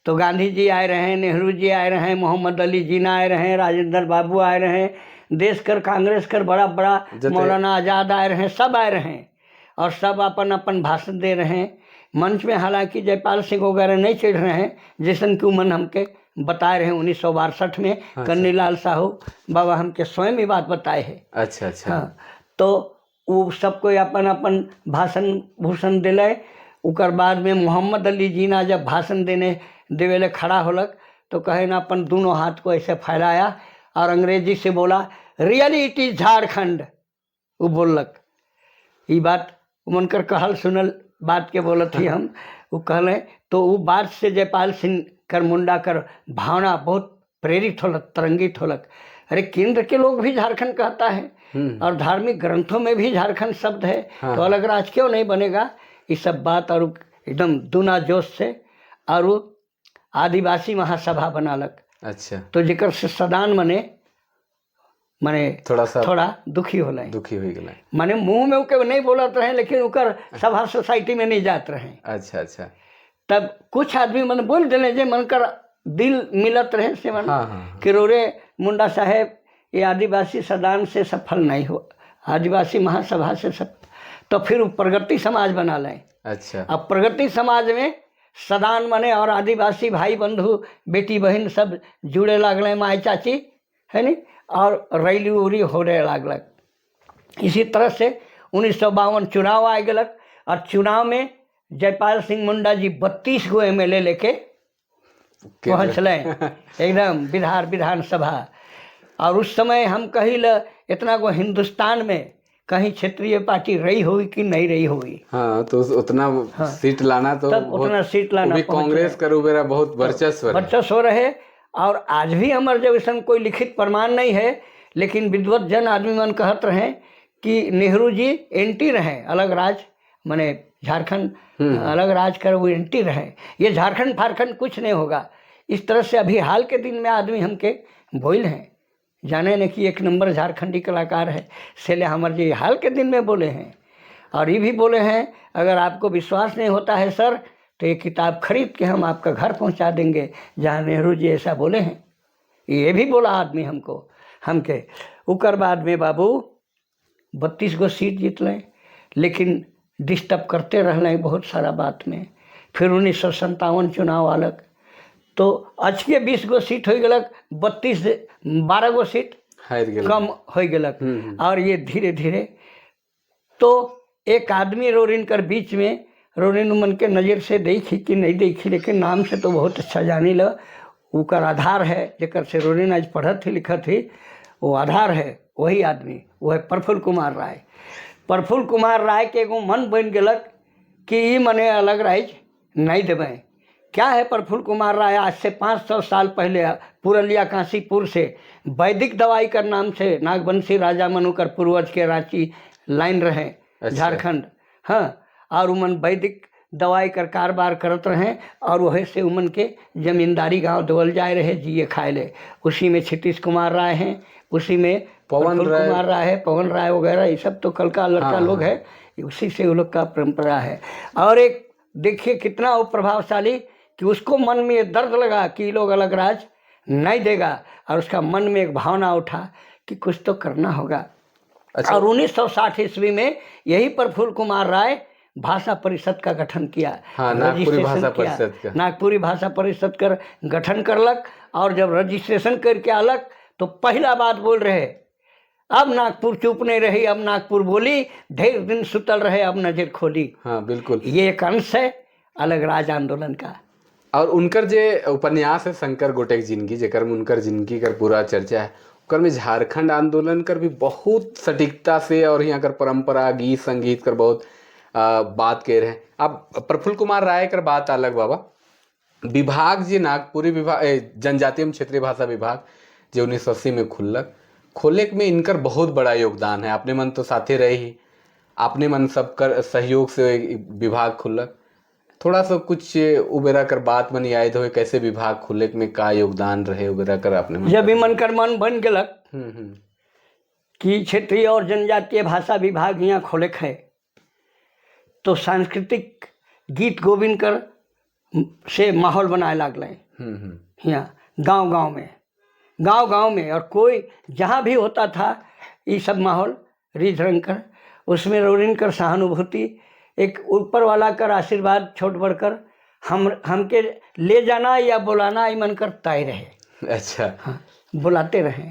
तो गांधी जी आए रहे, नेहरू जी आए रहे, मोहम्मद अली जिन्ना आए रहे, राजेंद्र बाबू आए रहे, देश कर कांग्रेस कर बड़ा बड़ा मौलाना आज़ाद आए रहे, सब आए रहे और सब अपन अपन भाषण दे रहे हैं मंच में। हालांकि जयपाल सिंह वगैरह नहीं चढ़ रहे हैं, जैसन कि मन हमके बताए रहे 1962 में। कन्नी लाल साहू बाबा हमके स्वयं ही बात बताए है। अच्छा अच्छा हाँ, तो वो सबको अपन अपन भाषण भूषण दिले। उकर बाद में मोहम्मद अली जिन्ना जब भाषण देने देवेले खड़ा होलक तो कहे ना अपन दोनों हाथ को ऐसे फैलाया और अंग्रेजी से बोला, रियली it is Jharkhand, वो बोललक। ये बात उनकर कहल सुनल बात के बोलत ही हम, वो कहले तो वो बात से जयपाल सिंह कर मुंडा कर भावना बहुत प्रेरित होलक, तरंगित होलक। अरे केंद्र के लोग भी झारखंड कहता है और धार्मिक ग्रंथों में भी झारखंड शब्द है, तो अलग राज्य क्यों नहीं बनेगा? ये सब बात और एकदम दूना जोश से और वो आदिवासी महासभा बनालक। तो जेकर से सदान मने मने थोड़ा सा थोड़ा दुखी होले, दुखी हो गए, माने मुंह में ओके नहीं बोलत रहे, लेकिन उकर सभा सोसाइटी में नहीं जात रहे। अच्छा अच्छा तब कुछ आदमी मन बोल दिले जे मन कर दिल मिलत रहे से मन हाँ, हाँ, कि रोरे मुंडा साहेब ये आदिवासी सदान से सफल नहीं हो, आदिवासी महासभा से सब, तो फिर वो प्रगति समाज बना लें। अब प्रगति समाज में सदान मने और आदिवासी भाई बंधु बेटी बहन सब जुड़े लागल, माई चाची है नी, और रैली उरी होने लागलक। इसी तरह से 1952 चुनाव आ गलक और चुनाव में जयपाल सिंह मुंडा जी 32 गो एमएलए लेके पहुँचले एकदम बिहार विधानसभा। और उस समय हम कही ल इतना गो हिंदुस्तान में कहीं क्षेत्रीय पार्टी रही हुई कि नहीं रही हुई। हाँ, तो उतना सीट लाना तो तब उतना सीट लाना भी कांग्रेस का रुबेरा बहुत वर्चस्व रहे। वर्चस्व रहे। और आज भी हमारे जब ऐसा कोई लिखित प्रमाण नहीं है, लेकिन विद्वत जन आदमी मन कहत रहे कि नेहरू जी एंटी रहे अलग राज, माने झारखंड अलग राज कर वो एंटी रहे, ये झारखंड फारखंड कुछ नहीं होगा। इस तरह से अभी हाल के दिन में आदमी हमके बोल हैं, जाने न कि एक नंबर झारखंडी कलाकार है। सेले हमारे जी हाल के दिन में बोले हैं और ये भी बोले हैं, अगर आपको विश्वास नहीं होता है सर तो ये किताब खरीद के हम आपका घर पहुंचा देंगे, जहाँ नेहरू जी ऐसा बोले हैं। ये भी बोला आदमी हमको हमके। उकर बाद में बाबू 32 गो सीट जीत लें, लेकिन डिस्टर्ब करते रहना बहुत सारा बात में। फिर 1957 चुनाव आलक तो अचके 20 गो सीट हो गलक, 32 12 गो सीट हार गेल कम हो गलक। और ये धीरे धीरे तो एक आदमी रोरिन कर बीच में रोरिन मन के नज़र से देखी कि नहीं देखी, लेकिन नाम से तो बहुत अच्छा जानी ल, उकर आधार है जेकर से रोरिन आज पढ़त ही लिखत ही, वो आधार है वही आदमी, वो है प्रफुल्ल कुमार राय। प्रफुल्ल कुमार राय के एगो मन बन गलक कि ई मने अलग राज्य नहीं देवें। क्या है प्रफुल्ल कुमार राय आज से 500 साल पहले पुरलिया काशीपुर से वैदिक दवाई कर नाम से नागवंशी राजा मनु कर पूर्वज के रांची लाइन रहे। अच्छा। झारखंड, हाँ, और उमन वैदिक दवाई कर कारोबार करत रहे और वही से उमन के जमींदारी गांव देवल जाए रहे जिए खाए ले। उसी में क्षितिश कुमार राय हैं, उसी में पवन प्रफुल्ल राय। कुमार राय है, पवन राय वगैरह, ये सब तो कल का लड़का हाँ, लोग है, उसी से वो लोग का परंपरा है। और एक देखिए कितना वो प्रभावशाली कि उसको मन में ये दर्द लगा कि ये लोग अलग राज नहीं देगा, और उसका मन में एक भावना उठा कि कुछ तो करना होगा। अच्छा। और 1960 ईस्वी में यही प्रफुल्ल कुमार राय भाषा परिषद का गठन किया। हाँ, नागपुरी रजिस्ट्रेशन भाषा किया। परिषद का। नागपुरी भाषा परिषद कर गठन करलक और जब रजिस्ट्रेशन करके आलक तो पहला बात बोल रहे, अब नागपुर चुप नहीं रही, अब नागपुर बोली, ढेर दिन सुतल रहे, अब नजर खोली। हाँ बिल्कुल। ये एक अंश है अलग राज आंदोलन का। और उनकर जे उपन्यास है शंकर गोटेक जिंदगी, जेकर में उनकर जिंदगी कर पूरा चर्चा है, ओकर में झारखंड आंदोलन कर भी बहुत सटीकता से और यहाँ कर परंपरा गीत संगीत कर बहुत बात कह रहे हैं। अब प्रफुल्ल कुमार राय कर बात अलग बाबा, विभाग जे नागपुरी विभाग जनजातीय एवं क्षेत्रीय भाषा विभाग जे 1980 में खुललक, खोले में इनकर बहुत बड़ा योगदान है। अपने मन तो साथे रहे ही, अपने मन सबकर सहयोग से विभाग खुललक। थोड़ा सा कुछ उबेरा कर बात मन याद होए कैसे विभाग खुले में का योगदान रहे उबेरा कर अपने मन। जब मन कर मन बन गलक हम्म हम्म कि क्षेत्रीय और जनजातीय भाषा विभाग यहाँ खोले है, तो सांस्कृतिक गीत गोविंद कर से माहौल बनाए लागल हम्म हम्म यहाँ गांव गांव में, गांव गांव में, और कोई जहाँ भी होता था ये सब माहौल रिझ रंग कर, उसमें रोरिन कर सहानुभूति, एक ऊपर वाला कर आशीर्वाद छोट बढ़कर हम हमके ले जाना या बुलाना ये मन कर तय रहे। अच्छा। हाँ, बुलाते रहे,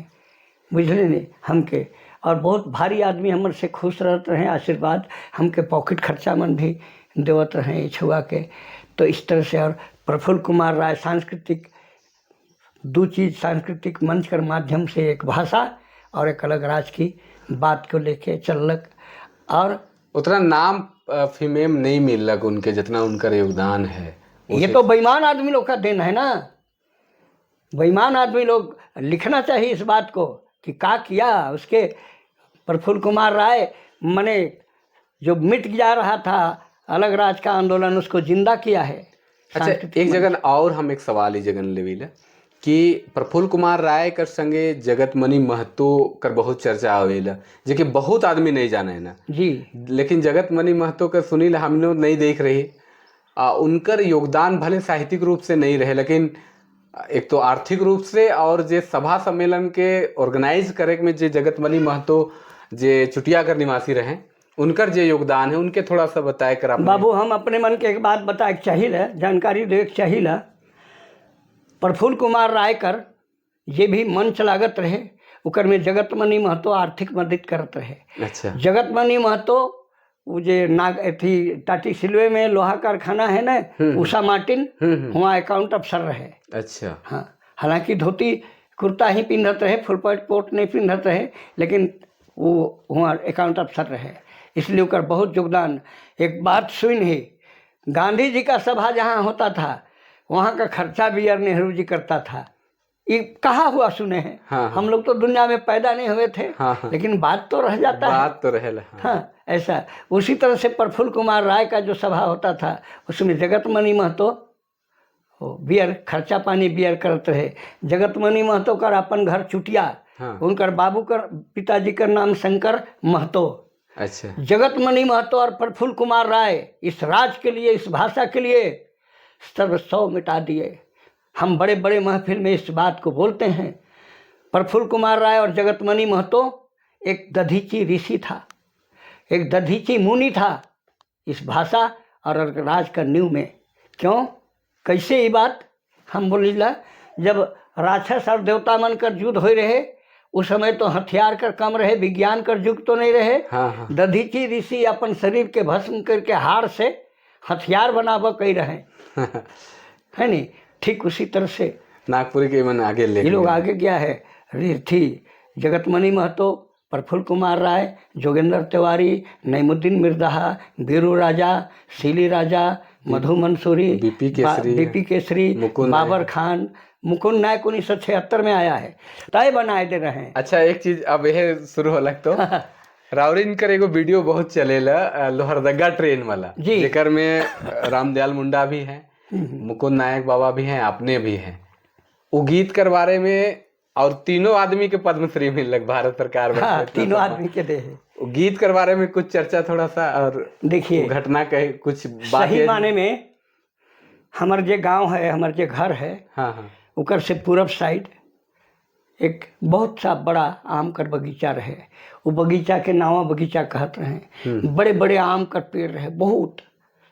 बुझले नहीं हमके। और बहुत भारी आदमी हमर से खुश रहते रहे, आशीर्वाद हमके पॉकेट खर्चा मन भी देवत रहे छुआ के। तो इस तरह से। और प्रफुल्ल कुमार राय सांस्कृतिक दो चीज़ सांस्कृतिक मंच कर माध्यम से एक भाषा और एक अलग राज की बात को लेके चलक। और उतना नाम फीमेम नहीं मिललक उनके जितना उनका योगदान है। ये तो बेईमान आदमी लोग का then है ना, बेईमान आदमी लोग लिखना चाहिए इस बात को कि का किया उसके। प्रफुल्ल कुमार राय मने जो मिट जा रहा था अलग राज का आंदोलन, उसको जिंदा किया है। अच्छा, एक जगह और हम एक सवाल ही जगन लेवी कि प्रफुल्ल कुमार राय कर संगे जगतमणि महतो कर बहुत चर्चा आवेला, जे कि बहुत आदमी नहीं जाने है ना जी। लेकिन जगतमणि महतो कर सुनील हम लोग नहीं देख रही, उनकर योगदान भले साहित्यिक रूप से नहीं रहे, लेकिन एक तो आर्थिक रूप से और जे सभा सम्मेलन के ऑर्गेनाइज करे में जे जगतमणि महतो जे चुटिया कर निवासी रहे, उनकर जे योगदान है उनके थोड़ा सा बताए कर आप। बाबू हम अपने मन के एक बात बताए चाहिए, जानकारी दे चाहिए। प्रफुल्ल कुमार राय कर ये भी मंच लागत रहे, उकर में जगतमणि महतो आर्थिक मदद करत रहे। अच्छा। जगतमणि महतो वो जे नाग अथी टाटी सिलवे में लोहा कारखाना है ना, उषा मार्टिन, वहाँ अकाउंट अफसर रहे। अच्छा। हाँ, हालांकि धोती कुर्ता ही पिन्हत रहे, फुल पैंट कोट नहीं पिन्हत रहे, लेकिन वो वहाँ अकाउंट अफसर रहे, इसलिए ओकर बहुत योगदान। एक बात सुन ही, गांधी जी का सभा जहाँ होता था वहाँ का खर्चा भी यार नेहरू जी करता था। ये कहा हुआ सुने हैं। हाँ, हाँ। हम लोग तो दुनिया में पैदा नहीं हुए थे। हाँ, हाँ। लेकिन बात तो रह जाता है, बात तो रहेला। हाँ। हाँ, ऐसा उसी तरह से प्रफुल्ल कुमार राय का जो सभा होता था उसमें जगतमणि महतो बियर खर्चा पानी बियर करते रहे। जगतमणि महतो कर अपन घर चुटिया, हाँ। उनकर बाबू कर पिताजी का नाम शंकर महतो। अच्छा। जगतमणि महतो और प्रफुल्ल कुमार राय इस राज के लिए, इस भाषा के लिए सर्वस्व मिटा दिए। हम बड़े बड़े महफिल में इस बात को बोलते हैं। प्रफुल्ल कुमार राय और जगतमणि महतो, एक दधीची ऋषि था, एक दधीची मुनि था इस भाषा और राज का नींव में। क्यों, कैसे ये बात हम बोलीला? जब राक्षस और देवता मन कर युद्ध हो रहे, उस समय तो हथियार कर कम रहे, विज्ञान कर युग तो नहीं रहे। हाँ हाँ दधीची ऋषि अपन शरीर के भस्म करके हाड़ से हथियार बनाब कही रहे है नहीं? ठीक उसी तरह से नागपुरी के मन आगे ले ये लोग गए। आगे गया है। थी जगतमणि महतो, प्रफुल्ल कुमार राय, जोगेंद्र तिवारी, नईमुद्दीन मिर्दाहा, बीरू राजा, सीली राजा, मधु मंसूरी, बीपी केसरी, बीपी केसरी, मुकुंद बाबर नायक। खान। मुकुंद नायक 1976 में आया है, तय बनाए दे रहे हैं। अच्छा, एक चीज अब यह शुरू होलक तो राउरिन कर एगो वीडियो बहुत चलेला, लोहरदगा ट्रेन वाला, जेकर में रामदयाल मुंडा भी हैं, मुकुंद नायक बाबा भी हैं, आपने भी हैं। वो गीत कर बारे में, और तीनों आदमी के पद्मश्री मिलक भारत सरकार में। हाँ, तीनों आदमी के दे है। वो गीत कर बारे में कुछ चर्चा थोड़ा सा और देखिए, वो घटना के कुछ बात। सही माने में हमर जे गांव है, हमर जे घर है, हाँ हाँ उकर से पूरब साइड एक बहुत सा बड़ा आम कर बगीचा रहे। वो बगीचा के नावा बगीचा कहत रहे। बड़े बड़े आम कर पेड़ रहे बहुत।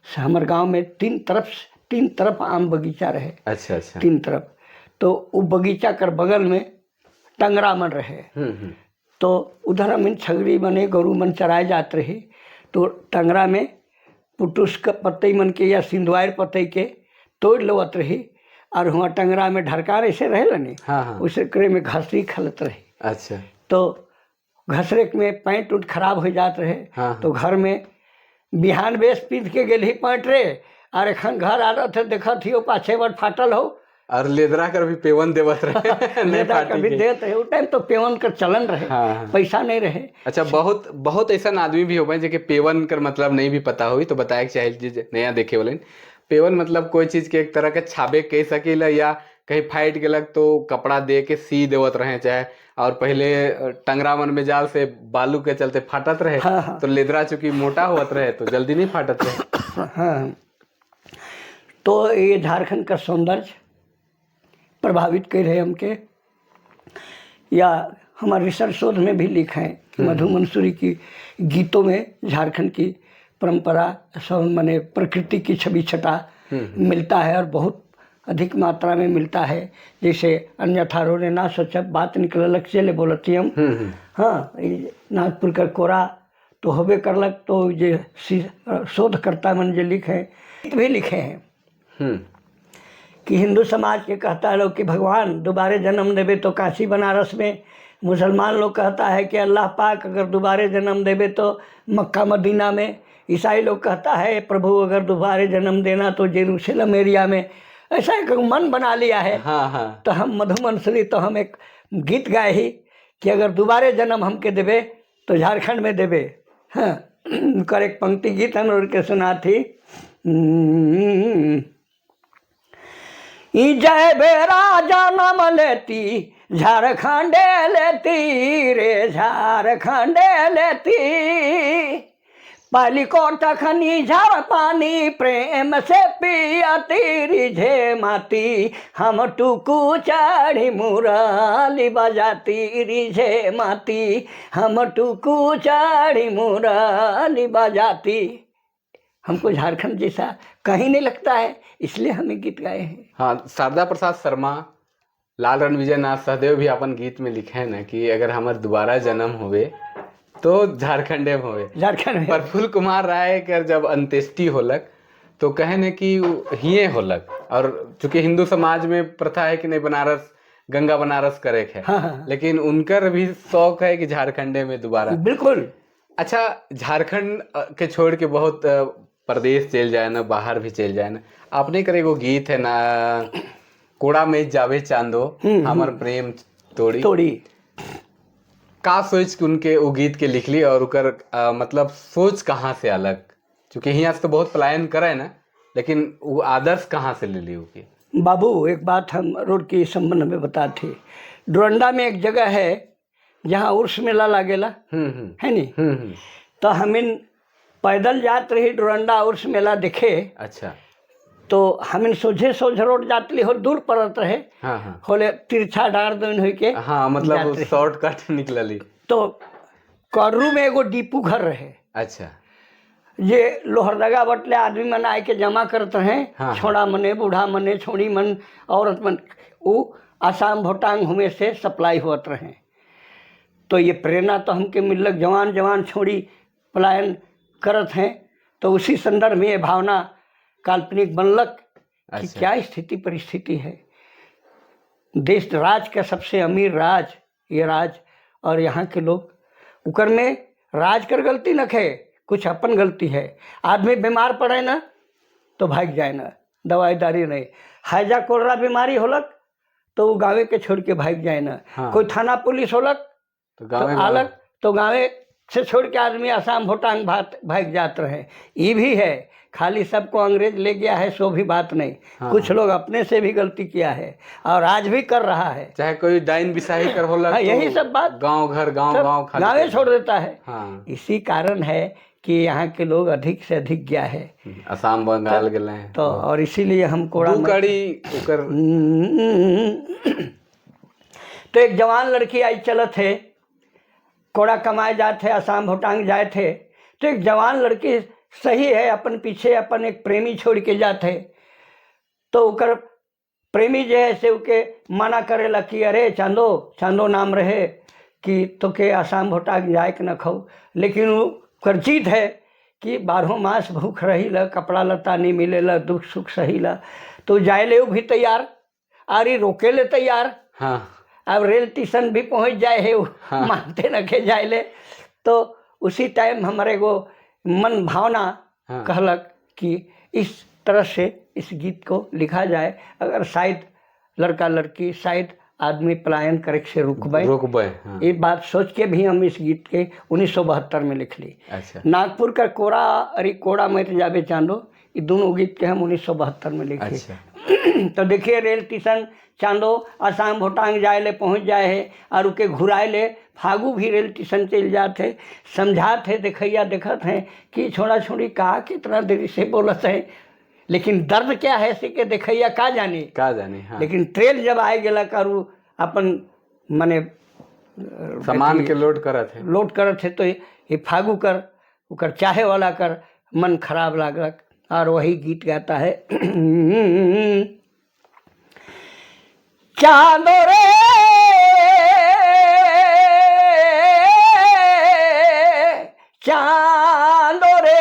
हमर गांव में तीन तरफ आम बगीचा रहे। अच्छा अच्छा तीन तरफ। तो वो बगीचा कर बगल में टंगरा मन रहे। हम्म हम्म तो उधर हम छगरी बने गरु मन चराए जात रहे, तो टंगरा में पुटुस के पतई मन के या सिंदवार पतई के तोड़ लेवत रही और वहाँ टंगरा में ढरकार ऐसे रहे नी, हाँ हाँ उसे करे में घसरी खलत रहे। तो घसरे में पैंट उंट खराब हो जात रहे। तो घर में बिहान बेस पीट के गेल ही पैंट रे और एखन घर आ रहे थे, देखत ही पाछे बड़ फाटल हो। और लेदरा कर भी पेवन देवत रहे नहीं? लेदरा फाटी कभी के। देत रहे। उ टाइम तो पेवन कर चलन रहे, हाँ, हाँ। पैसा नहीं रहे। अच्छा, बहुत बहुत ऐसा आदमी भी हो जेके पेवन कर मतलब नहीं भी पता हुई, तो बताए के चाहे जे नया देखे वाले। पेवन मतलब कोई चीज के एक तरह के छाबे कह सकीला या कहीं फाइट गेलक तो कपड़ा दे के सी देवत रहे चाहे। और पहले टंगरा मन में जाल से बालू के चलते फाटत रहे, हाँ, हाँ। तो लेदरा चूंकि मोटा होत रहे तो जल्दी नहीं फाटत रहे। हाँ, तो ये झारखंड का सौंदर्य प्रभावित कर रहे हमके। या हमारे रिसर्च शोध में भी लिखे हैं कि मधु मंसूरी की गीतों में झारखंड की परंपरा सब माने प्रकृति की छवि छटा मिलता है और बहुत अधिक मात्रा में मिलता है। जैसे अन्यथा रोने ना सोचब बात निकलक चले बोलती हम। हाँ, ई नागपुर का कोरा तो होबे करलक। तो जे शोधकर्ता मन जे लिखे भी लिखे हैं कि हिंदू समाज के कहता है लोग कि भगवान दोबारे जन्म देवे तो काशी बनारस में, मुसलमान लोग कहता है कि अल्लाह पाक अगर दोबारे जन्म देवे तो मक्का मदीना में, ईसाई लोग कहता है प्रभु अगर दोबारे जन्म देना तो जेरूसलम एरिया में। ऐसा एक मन बना लिया है। हाँ हाँ तो हम मधु मंसूरी तो हम एक गीत गाए ही कि अगर दोबारे जन्म हमके देवे तो झारखंड में देवे। हाँ, उनकर एक पंक्ति गीत हम लोग के सुना थी। ई जय बेरा जन्म लेती झारखंडे लेती रे, झारखंडे लेती। पाली को तखनी झार पानी प्रेम से पियाती, रिझे माती हम टुकू चढ़ी मुरली बजाती, रिझे माती हम टुकू चढ़ी मुरली बजाती। हमको झारखंड जैसा कहीं नहीं लगता है, इसलिए हमें गीत गाए हैं। हाँ, शारदा प्रसाद शर्मा, लाल रणविजय नाथ सहदेव भी अपन गीत में लिखे हैं ना कि अगर हमार दोबारा जन्म होवे तो झारखंडे में होवे। झारखंड में। प्रफुल्ल कुमार राय कर जब अंत्येष्टि होलक तो कहे न कि उ हिये होलक। और चूंकि हिंदू समाज में प्रथा है कि नहीं बनारस गंगा बनारस करे के है, हाँ, हाँ। लेकिन उनकर भी शौक है कि झारखंडे में दोबारा। बिल्कुल। अच्छा, झारखंड के छोड़ के बहुत प्रदेश चल जाए ना, बाहर भी चल जाए ना, आपने करे एगो गीत है ना, कोड़ा में जावे चांदो हमर प्रेम तोड़ी। तोड़ी। का सोच के उनके वो गीत के लिखली और उकर मतलब सोच कहाँ से अलग? चूंकि यहाँ से तो बहुत पलायन करे ना, लेकिन वो आदर्श कहाँ से ले ली उनकी? बाबू, एक बात हम रोड के संबंध में बताते। डोरंडा में एक जगह है। जहाँ उर्स मेला लागेला, है नी? तो हमिन पैदल जात रही डोरंडा उर्स मेला देखे। तो हमिन सोझे सोझ रोड जात ली हो, दूर पड़त रहे। हाँ हाँ होले तिरछा डार दिन होई के हाँ, मतलब जात रही। शॉर्टकट निकलली। तो करू में एगो डीपू घर रहे, जे लोहरदगा बटले आदमी मन आए के जमा करत रहे। छोड़ा मने, बूढ़ा मने, छोड़ी मन, औरत मन, उ आसाम भोटांग हुए से सप्लाई होत रहे। तो ये प्रेरणा तो हमके मिलक, जवान जवान छोड़ी पलायन करत हैं, तो उसी संदर्भ में ये भावना काल्पनिक बनलक कि क्या स्थिति परिस्थिति है। देश राज का सबसे अमीर राज ये राज और यहाँ के लोग, उकर में राज कर गलती न खे, कुछ अपन गलती है। आदमी बीमार पड़े ना तो भाग जाए ना, दवाई दारी नहीं। हैजा कोलरा बीमारी होलक तो वो गाँवे के छोड़ के भाग जाए ना। कोई थाना पुलिस होलक तो तो गाँव अलग तो गाँवे से छोड़ के आदमी आसाम भोटांग भात भाग जात रहे। ये भी है, खाली सबको अंग्रेज ले गया है सो भी बात नहीं। कुछ लोग अपने से भी गलती किया है और आज भी कर रहा है। चाहे कोई डाइन बिसाही कर होला। हाँ, तो यही सब बात। गांव घर गांव सब गांव खाली गाँवे कर छोड़ देता है। इसी कारण है कि यहाँ के लोग अधिक से अधिक गया है। असम बंगाल गेले हैं। तो और इसीलिए हम कोड़ा दू कड़ी ओकर। तो एक जवान लड़की आई चलत है, कोड़ा कमाए जाते थे, असम भोटांग जाए थे। तो एक जवान लड़की सही है, अपन पीछे अपन एक प्रेमी छोड़ के जाते। तो ओकर प्रेमी जे है से ओके मना करेला कि अरे चांदो, चांदो नाम रहे, कि तोके असम भोटांग जाए के न खौ। लेकिन वो ओकर जिद है कि बारहों मास भूख रही ला, कपड़ा लत्ता नहीं मिलेला, दुख सुख सही ला, तो जाए ले भी तैयार आरी रोके ले तैयार। अब रेल स्टेशन भी पहुंच जाए है वो। मानते न के जाए ले। तो उसी टाइम हमारे को मन भावना कहलक कि इस तरह से इस गीत को लिखा जाए, अगर शायद लड़का लड़की, शायद आदमी पलायन करे से रुकबे। रोकबे, हाँ। ये बात सोच के भी हम इस गीत के 1972 में लिख ली। नागपुर का कोरा अरे कोड़ा मत जाबे चांदो, ये दोनों गीत के हम 1972 में लिखे। तो देखिए, रेल स्टेशन चांदो आसाम भोटांग जाए ले पहुँच जाए है और उके घुराए ले फागू भी रेल स्टेशन चल जाते है, समझात है। देखैया देखत हैं कि छोड़ा छोड़ी का कितना देरी से बोलत है, लेकिन दर्द क्या है से के देखैया का जानी। का जाने, हाँ। लेकिन ट्रेन जब आए गेला करू अपन मने सामान के लोड करत है। लोड करत है, तो ये फागू कर ओकर चाहे वाला कर मन खराब लागलक और वही गीत गाता है। चांदो रे, चांदो रे,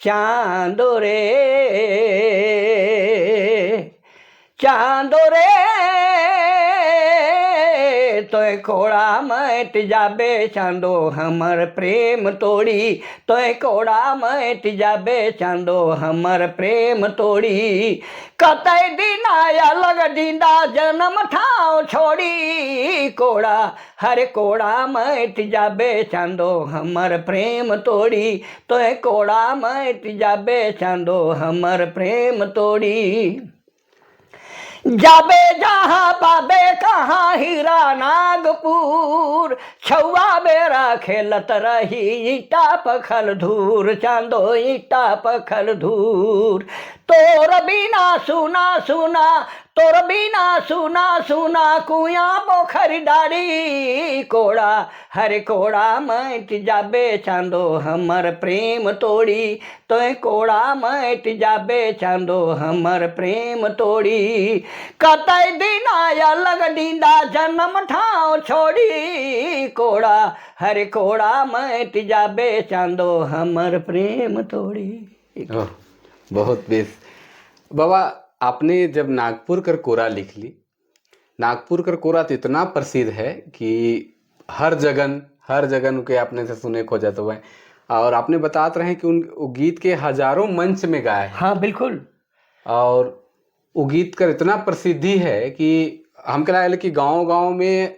चांदो रे, चांदो रे, तोय कोड़ा मत जाबे चांदो हमर प्रेम तोड़ी, तोय कोड़ा मत जाबे चांदो हमर प्रेम तोड़ी। कतई दिन अलग दिंदा जन्म ठाव छोड़ी, कोड़ा हर कोड़ा मत जाबे चांदो हमर प्रेम तोड़ी, तोय कोड़ा मत जाबे चांदो हमर प्रेम तोड़ी। जाबे जहाँ पाबे कहाँ हीरा नागपुर, छुआ बेरा खेलत रही ईटा पखल धूर, चांदो ईटा पखल धूर। तोर बिना सुना सुना, तोर बिना सुना सुना कुया पोखर डाड़ी, कोड़ा हर कोड़ा मत जाबे चांदो हमर प्रेम तोड़ी, तोय कोड़ा मत जाबे चांदो हमर प्रेम तोड़ी। कतई दिन अलग दींदा जन्म ठाव छोड़ी, कोड़ा हर कोड़ा मत जाबे चांदो हमर प्रेम तोड़ी। ओह, बहुत बेस बाबा। आपने जब नागपुर कर कोरा लिख ली, नागपुर कर कोरा तो इतना प्रसिद्ध है कि हर जगन के आपने से सुने खो जाते हुए और आपने बतात रहे कि उन वो गीत के हजारों मंच में गाए हैं। हाँ, बिल्कुल। और वो गीत कर इतना प्रसिद्धि है कि हमके लागल कि गांव गांव में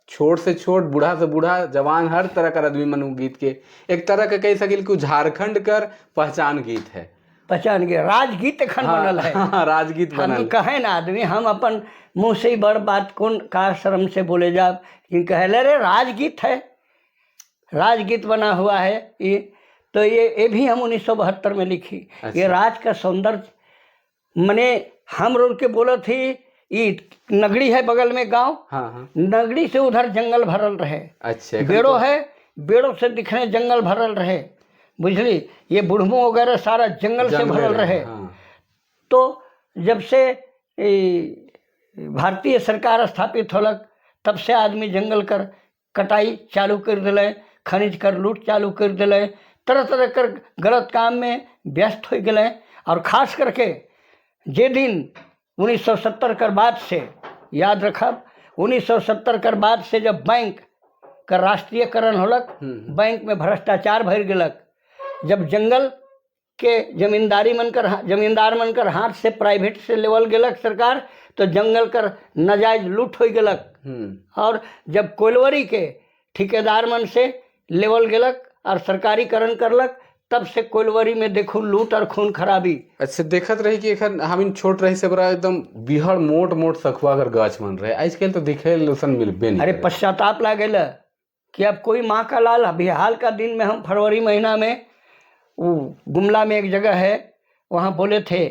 छोट से छोट, बूढ़ा से बूढ़ा, जवान, हर तरह का आदमी मन उ गीत के एक तरह का कह सकिल कि उ झारखंड कर पहचान गीत है। पहचान गए। राजगीत एखन बनल है। हाँ, राजगीत हम बनल। कहे ना आदमी, हम अपन मुंह से ही बड़ बात कौन का शर्म से बोले जा, कि कहले रे राजगीत है, राजगीत बना हुआ है ये। तो ये भी हम 1972 में लिखी। ये राज का सौंदर्य मने हम रोल के बोलत थी, ये नगड़ी है बगल में गांव, हाँ हाँ नगड़ी से उधर जंगल भरल रहे। एखन बेड़ो है, बेड़ो से दिखने जंगल भरल रहे, बुझली। ये बुढ़मो वगैरह सारा जंगल से जंगले भरल रहे। तो जब से भारतीय सरकार स्थापित होलक तब से आदमी जंगल कर कटाई चालू कर दिले, खनिज कर लूट चालू कर दिले, तरह तरह कर गलत काम में व्यस्त हो गए। और खास करके जे दिन 1970 कर बाद से, याद रखब, 1970 कर बाद से जब बैंक का राष्ट्रीयकरण होलक, बैंक में भ्रष्टाचार भर गेलक, जब जंगल के जमींदारी मन कर, जमींदार मन कर हाथ से प्राइवेट से लेवल गेलक सरकार, तो जंगल कर नाजायज लूट हो गेलक। और जब कोयलवरी के ठेकेदार मन से लेवल गेलक और सरकारीकरण करलक, तब से कोयलवरी में देखू लूट और खून खराबी। अच्छा, देखत रही कि एखन हम छोट रही से बड़ा एकदम बिहड़ मोट मोट सखुआ कर गाछ मन रहे, आजकल तो दिखे लोसन मिलबे नहीं अरे करे। पश्चाताप लागेला कि अब कोई माँ का लाल। अभी हाल का दिन में हम फरवरी महीना में वो गुमला में एक जगह है, वहाँ बोले थे,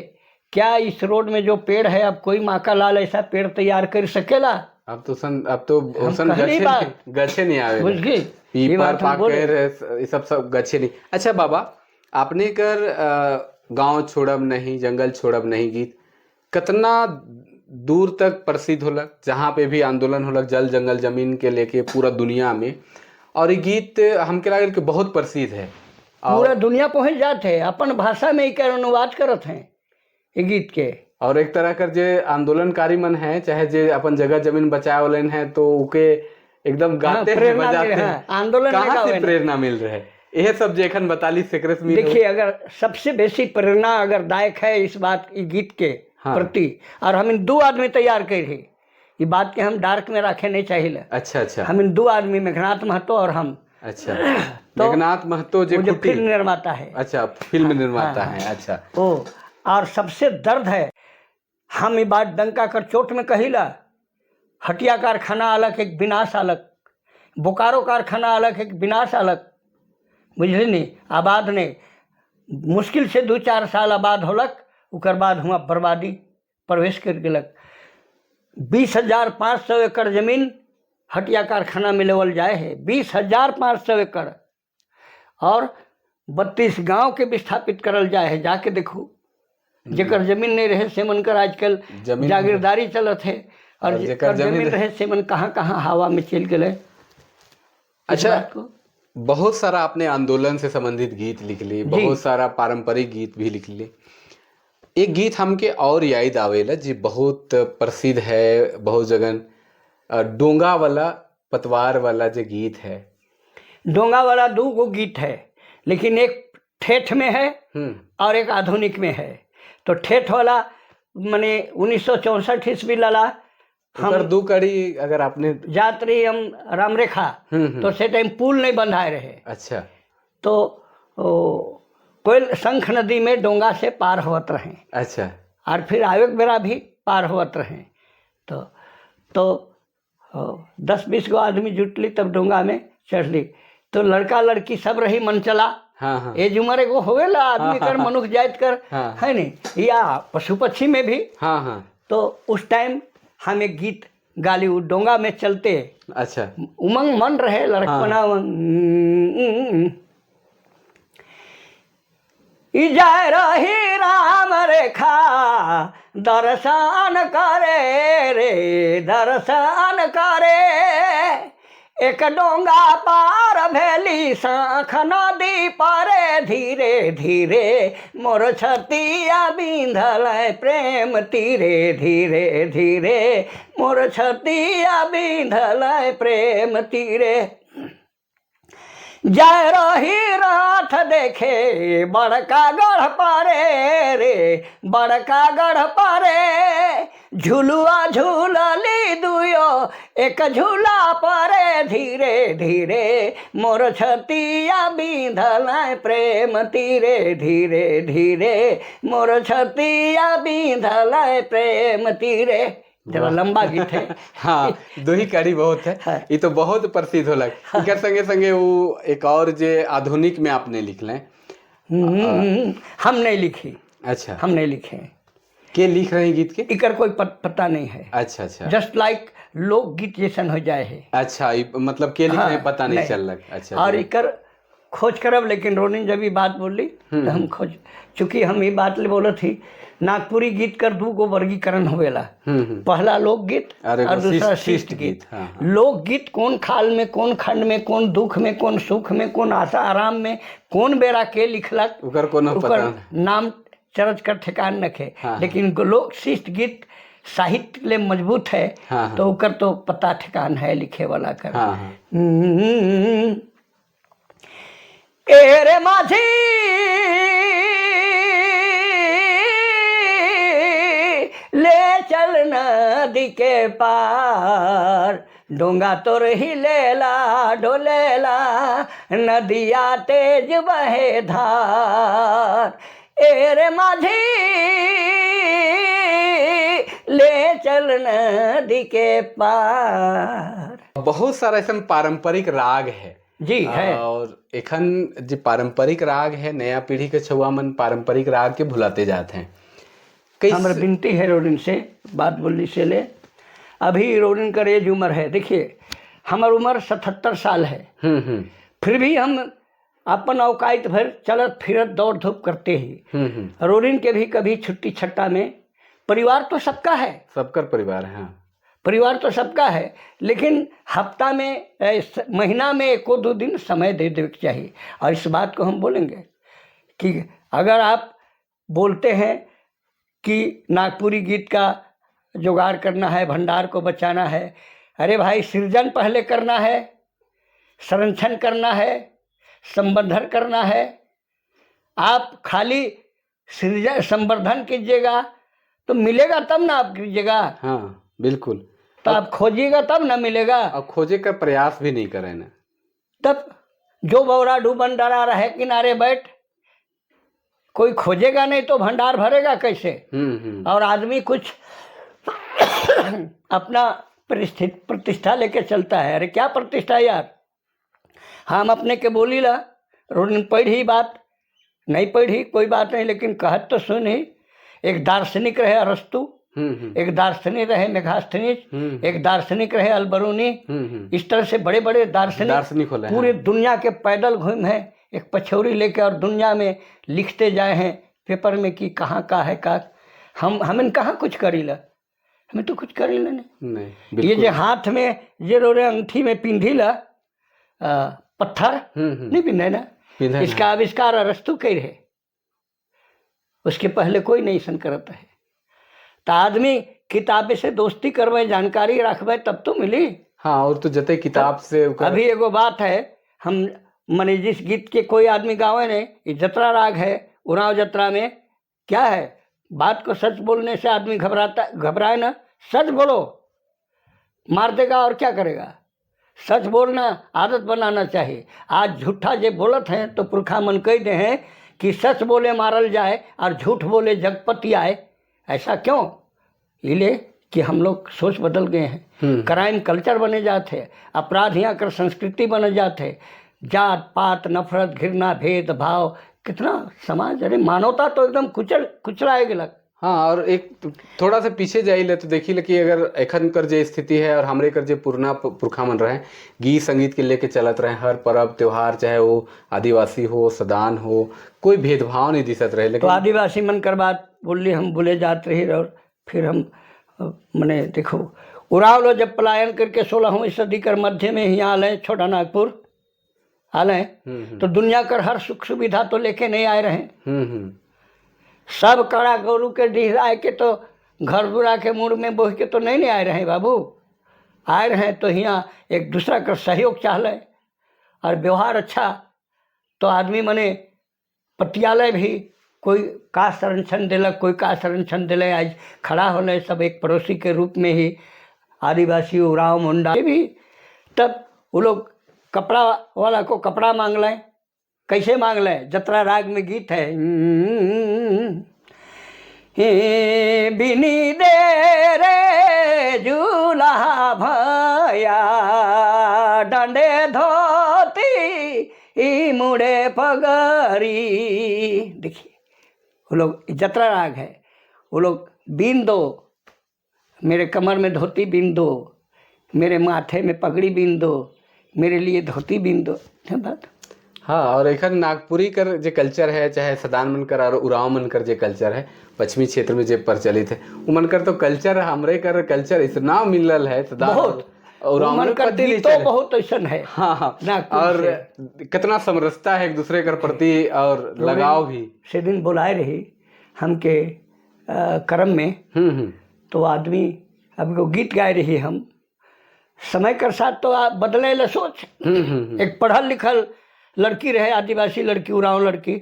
क्या इस रोड में जो पेड़ है, अब कोई माँ का लाल ऐसा पेड़ तैयार कर सकेला? अब तो सन, अब तो ओसन कहली गछे बात। गछे नहीं आवे। बुझ गई, ये पीपर बात हम बोले। पाकर ये सब सब गछे नहीं। अच्छा बाबा, आपने कर गांव छोड़ब नहीं जंगल छोड़ब नहीं गीत कितना दूर तक प्रसिद्ध होलक, जहाँ पे भी आंदोलन होलक जल जंगल जमीन के लेके पूरा दुनिया में, और ये गीत हमके लागल कि बहुत प्रसिद्ध है। और, पूरा दुनिया पहुंच जाते है, अपन भाषा में एकर अनुवाद करत हैं ये गीत के। और एक तरह कर जे आंदोलनकारी मन है, चाहे जे अपन जगह जमीन बचाए वाले हैं, तो उके एकदम गाते हैं, प्रेरणा बजाते मिल रहा हैं। है, आंदोलन में कहाँ से गावे ना। प्रेरणा मिल रहा है यह सब जे एखन बताली सेकरे से मिल? देखिए, अगर सबसे बेसी प्रेरणा अगर दायक है इस बात इस गीत के प्रति, और हम इन दो आदमी तैयार कर ही ये बात के हम डार्क में रखे नहीं चाहिए। अच्छा अच्छा हम इन दो आदमी, मेघनाथ महतो और हम। अच्छा, मेघनाथ महतो जे वो जो खुटी फिल्म निर्माता है। अच्छा, फिल्म निर्माता है, अच्छा। ओ और सबसे दर्द है, हम ये बात डंका कर चोट में कहिला, हटिया कारखाना अलग एक विनाश अलग, बोकारो कारखाना अलग एक विनाश अलग, बुझली नहीं। आबाद नहीं, मुश्किल से 2-4 साल आबाद होलक, उकर बाद हुआ बर्बादी प्रवेश कर गेलक। 20,500 एकड़ जमीन हटिया कारखाना में लेवल जाए है, 20,500 एकड़, और 32 गांव के विस्थापित करल जाए है। जाके देखो, जेकर जमीन नहीं रहे से मन कर आजकल जमीन जागीरदारी चलत है, और और जेकर जेकर जमीन जमीन रहे से मन कहाँ कहाँ हवा में चल गए। अच्छा, बात को बहुत सारा आपने आंदोलन से संबंधित गीत लिख ली, बहुत सारा पारंपरिक गीत भी लिख ली। एक गीत हमके और याद आवेला जी, बहुत प्रसिद्ध है बहुत जगन, डोंगा वाला पतवार वाला जो गीत है। डोंगा वाला दो गो गीत है, लेकिन एक ठेठ में है और एक आधुनिक में है। तो ठेठ वाला मने 1964 ईस्वी लला हम हम दो कड़ी अगर आपने जात रही हम रामरेखा, तो से टाइम पुल नहीं बंधाए रहे। अच्छा। तो कोयल शंख नदी में डोंगा से पार होत रहे। अच्छा। और फिर आवे के बेरा भी पार होत रहे। तो 10-20 गो आदमी जुटली, तब डोंगा में चढ़ली, तो लड़का लड़की सब रही मन चला। हाँ हाँ एज उम्र एगो होवेला आदमी कर, मनुष्य जात कर, है नहीं, या पशु पक्षी में भी। हाँ हाँ तो उस टाइम हम एक गीत गाली, उ डोंगा में चलते। अच्छा। उमंग मन रहे लड़कपना। ई जाय रही राम रेखा दर्शन करे रे, दर्शन करे, एक डोंगा पार भेली शंख नदी पारे, धीरे धीरे मोर छतिया बिंधल प्रेम तीरे, धीरे धीरे मोर छतिया बिंधल प्रेम तीरे। जाय रही रथ देखे बड़का गढ़ पारे रे, बड़का गढ़ पारे। झुलुआ झूलली दुयो एक झूला परे धीरे धीरे, मोर छतिया बिंधल प्रेम तीरे धीरे धीरे, मोर छतिया बिंधल प्रेम तीरे। जरा लंबा गीत है। हाँ, दुही कड़ी बहुत है। हाँ। ये तो बहुत प्रसिद्ध होलक। इनकर संगे संगे वो एक और जे आधुनिक में आपने लिखले। हम नहीं लिखी। अच्छा। हम नहीं लिखे। के लिख रहे हैं गीत के? इकर कोई पता नहीं है। अच्छा अच्छा। जस्ट लाइक लोकगीत जैसन हो जाए है। अच्छा, मतलब के लिख रहे हैं पता नहीं चल रहा। अच्छा। और इकर खोज करब, लेकिन रोनिन जब ये बात बोली तो हम खोज, चूँकि हम ये बात ले बोलत थी, नागपुरी गीत कर दू गो वर्गीकरण होवेला, पहला लोकगीत और दूसरा शिष्ट गीत। हाँ। लोकगीत कौन खाल में, कौन खंड में, कौन दुख में, कौन सुख में, कौन आशा आराम में, कौन बेरा के लिखलक उकर कोनो पता नाम चरच कर ठेकान नखे। हाँ। लेकिन लोक शिष्ट गीत साहित्य ले मजबूत है। हाँ। तो उकर तो पता ठेकान है लिखे वाला कर। हाँ। ए रे माझी ले चल नदी के पार, डोंगा तोर ही लेला डोलेला, नदिया तेज बहे धार। ए रे माझी ले चल नदी के पार। बहुत सारा ऐसा पारंपरिक राग है जी है। और एखन जो पारंपरिक राग है, नया पीढ़ी के छुआ मन पारंपरिक राग के भुलाते जाते हैं। हमारे विनती है रोडिन से, बात बोलनी से ले, अभी रोडिन का एज उम्र है, देखिए हमार उम्र 77 साल है, फिर भी हम अपन औकात भर चलत फिरत दौड़ धूप करते ही। रोडिन के भी कभी छुट्टी छट्टा में, परिवार तो सबका है, सबका परिवार है। हाँ। परिवार तो सबका है, लेकिन हफ्ता में महीना में 1 2 दिन समय दे देने चाहिए। और इस बात को हम बोलेंगे कि अगर आप बोलते हैं कि नागपुरी गीत का जुगाड़ करना है, भंडार को बचाना है, अरे भाई सृजन पहले करना है, संरक्षण करना है, संवर्धन करना है। आप खाली सृजन संवर्धन कीजिएगा तो मिलेगा तब ना आप कीजिएगा। हाँ बिल्कुल। तो आप खोजिएगा तब ना मिलेगा। और खोजे का प्रयास भी नहीं करें ना। तब जो बौरा डूबन डरा रहे किनारे बैठ, कोई खोजेगा नहीं तो भंडार भरेगा कैसे? और आदमी कुछ अपना प्रतिष्ठा लेके चलता है। अरे क्या प्रतिष्ठा यार, हम अपने के बोली ला रोड पढ़ी बात नहीं पढ़ी कोई बात नहीं, लेकिन कहत तो सुन ही। एक दार्शनिक रहे अरस्तु, एक दार्शनिक रहे मेघास्थनीज, एक दार्शनिक रहे अलबरूनी। इस तरह से बड़े बड़े दार्शनिक पूरे दुनिया के पैदल घूम हैं एक पछौरी लेके, और दुनिया में लिखते जाए हैं पेपर में कि कहाँ का है का। हम कहाँ कुछ करीला, हमें तो कुछ करीला नहीं। ये जो हाथ में जे रोरे अंगूठी में पिंधी ला पत्थर नहीं पिंधे ना, इसका आविष्कार अरस्तु के रहे, उसके पहले कोई नहीं सन करता है। तो आदमी किताबे से दोस्ती करवे, जानकारी रखबे तब तो मिली। हाँ, और तो जते किताब से अभी एगो बात है, हम मने जिस गीत के कोई आदमी गावे नहीं, ये जतरा राग है उराव जतरा में क्या है, बात को सच बोलने से आदमी घबराता, घबराए ना, सच बोलो मार देगा और क्या करेगा। सच बोलना आदत बनाना चाहिए। आज झूठा जे बोलत हैं तो पुरखा मन कह दे हैं कि सच बोले मारल जाए और झूठ बोले जगपति आए। ऐसा क्यों? इले कि हम लोग सोच बदल गए हैं, क्राइम कल्चर बने जाते हैं, अपराध यहाँ कर संस्कृति बने जाते हैं, जात पात नफरत घृणा भेदभाव कितना समाज, अरे मानवता तो एकदम कुचलाए गलक। हाँ, और एक थोड़ा सा पीछे जाइले तो देखी कि अगर एखन कर जे स्थिति है और हमरे कर जे पुरना पुरखा मन रहे गीत संगीत के लेके चलत रहे, हर पर्व त्योहार चाहे वो आदिवासी हो सदान हो, कोई भेदभाव नहीं दिसत रहे। लेकिन तो आदिवासी मन कर बात बोली हम बोले जाते रही, और फिर हम मने देखो उराव लो जब पलायन करके 16वीं सदी कर मध्य में ही आल छोटा नागपुर आल तो दुनिया कर हर सुख सुविधा तो लेके नहीं आए रहे। सब कड़ा गोरू के डीह आए के तो घर दुरा के मुड़ में बोह के तो नहीं नहीं आए रहे बाबू, आए रहे तो यहाँ एक दूसरा का सहयोग चाह और व्यवहार अच्छा तो आदमी मने पटियालय भी कोई का संरक्षण दिलक, कोई का संरक्षण दिले, आज खड़ा होले सब एक पड़ोसी के रूप में ही, आदिवासी, उरांव, मुंडा भी। तब वो लोग कपड़ा वाला को कपड़ा मांग लें। कैसे मांग लें? जतरा राग में गीत है, हे बिनी दे रे झूला भैया, डंडे धोती ई मुड़े पगरी। देखिए वो लोग जतरा राग है, वो लोग बीन दो, मेरे कमर में धोती बीन दो, मेरे माथे में पगड़ी बीन दो, मेरे लिए धोती बीन दो, है बात। हाँ, और एखन नागपुरी कर जे कल्चर है, चाहे सदान मन कर और उरांव मन कर जे कल्चर है, पश्चिमी क्षेत्र में जे प्रचलित है, उमन कर तो कल्चर हमरे कर कल्चर इतना मिलल है सदान बहुत और उरांव मन में कर पते नहीं गीतों चले। बहुत ऐसा है। हाँ, नागपुर और से। कितना समरसता है एक दूसरे कर प्रति और लगाव भी। से दिन बुलाए रही हमके करम में, तो आदमी अब वो गीत गाए रही हम। समय के साथ तो आप बदले ला सोच। हम्म हम्म हम्म। एक पढ़ल लिखल लड़की रहे, आदिवासी लड़की, उरांव लड़की,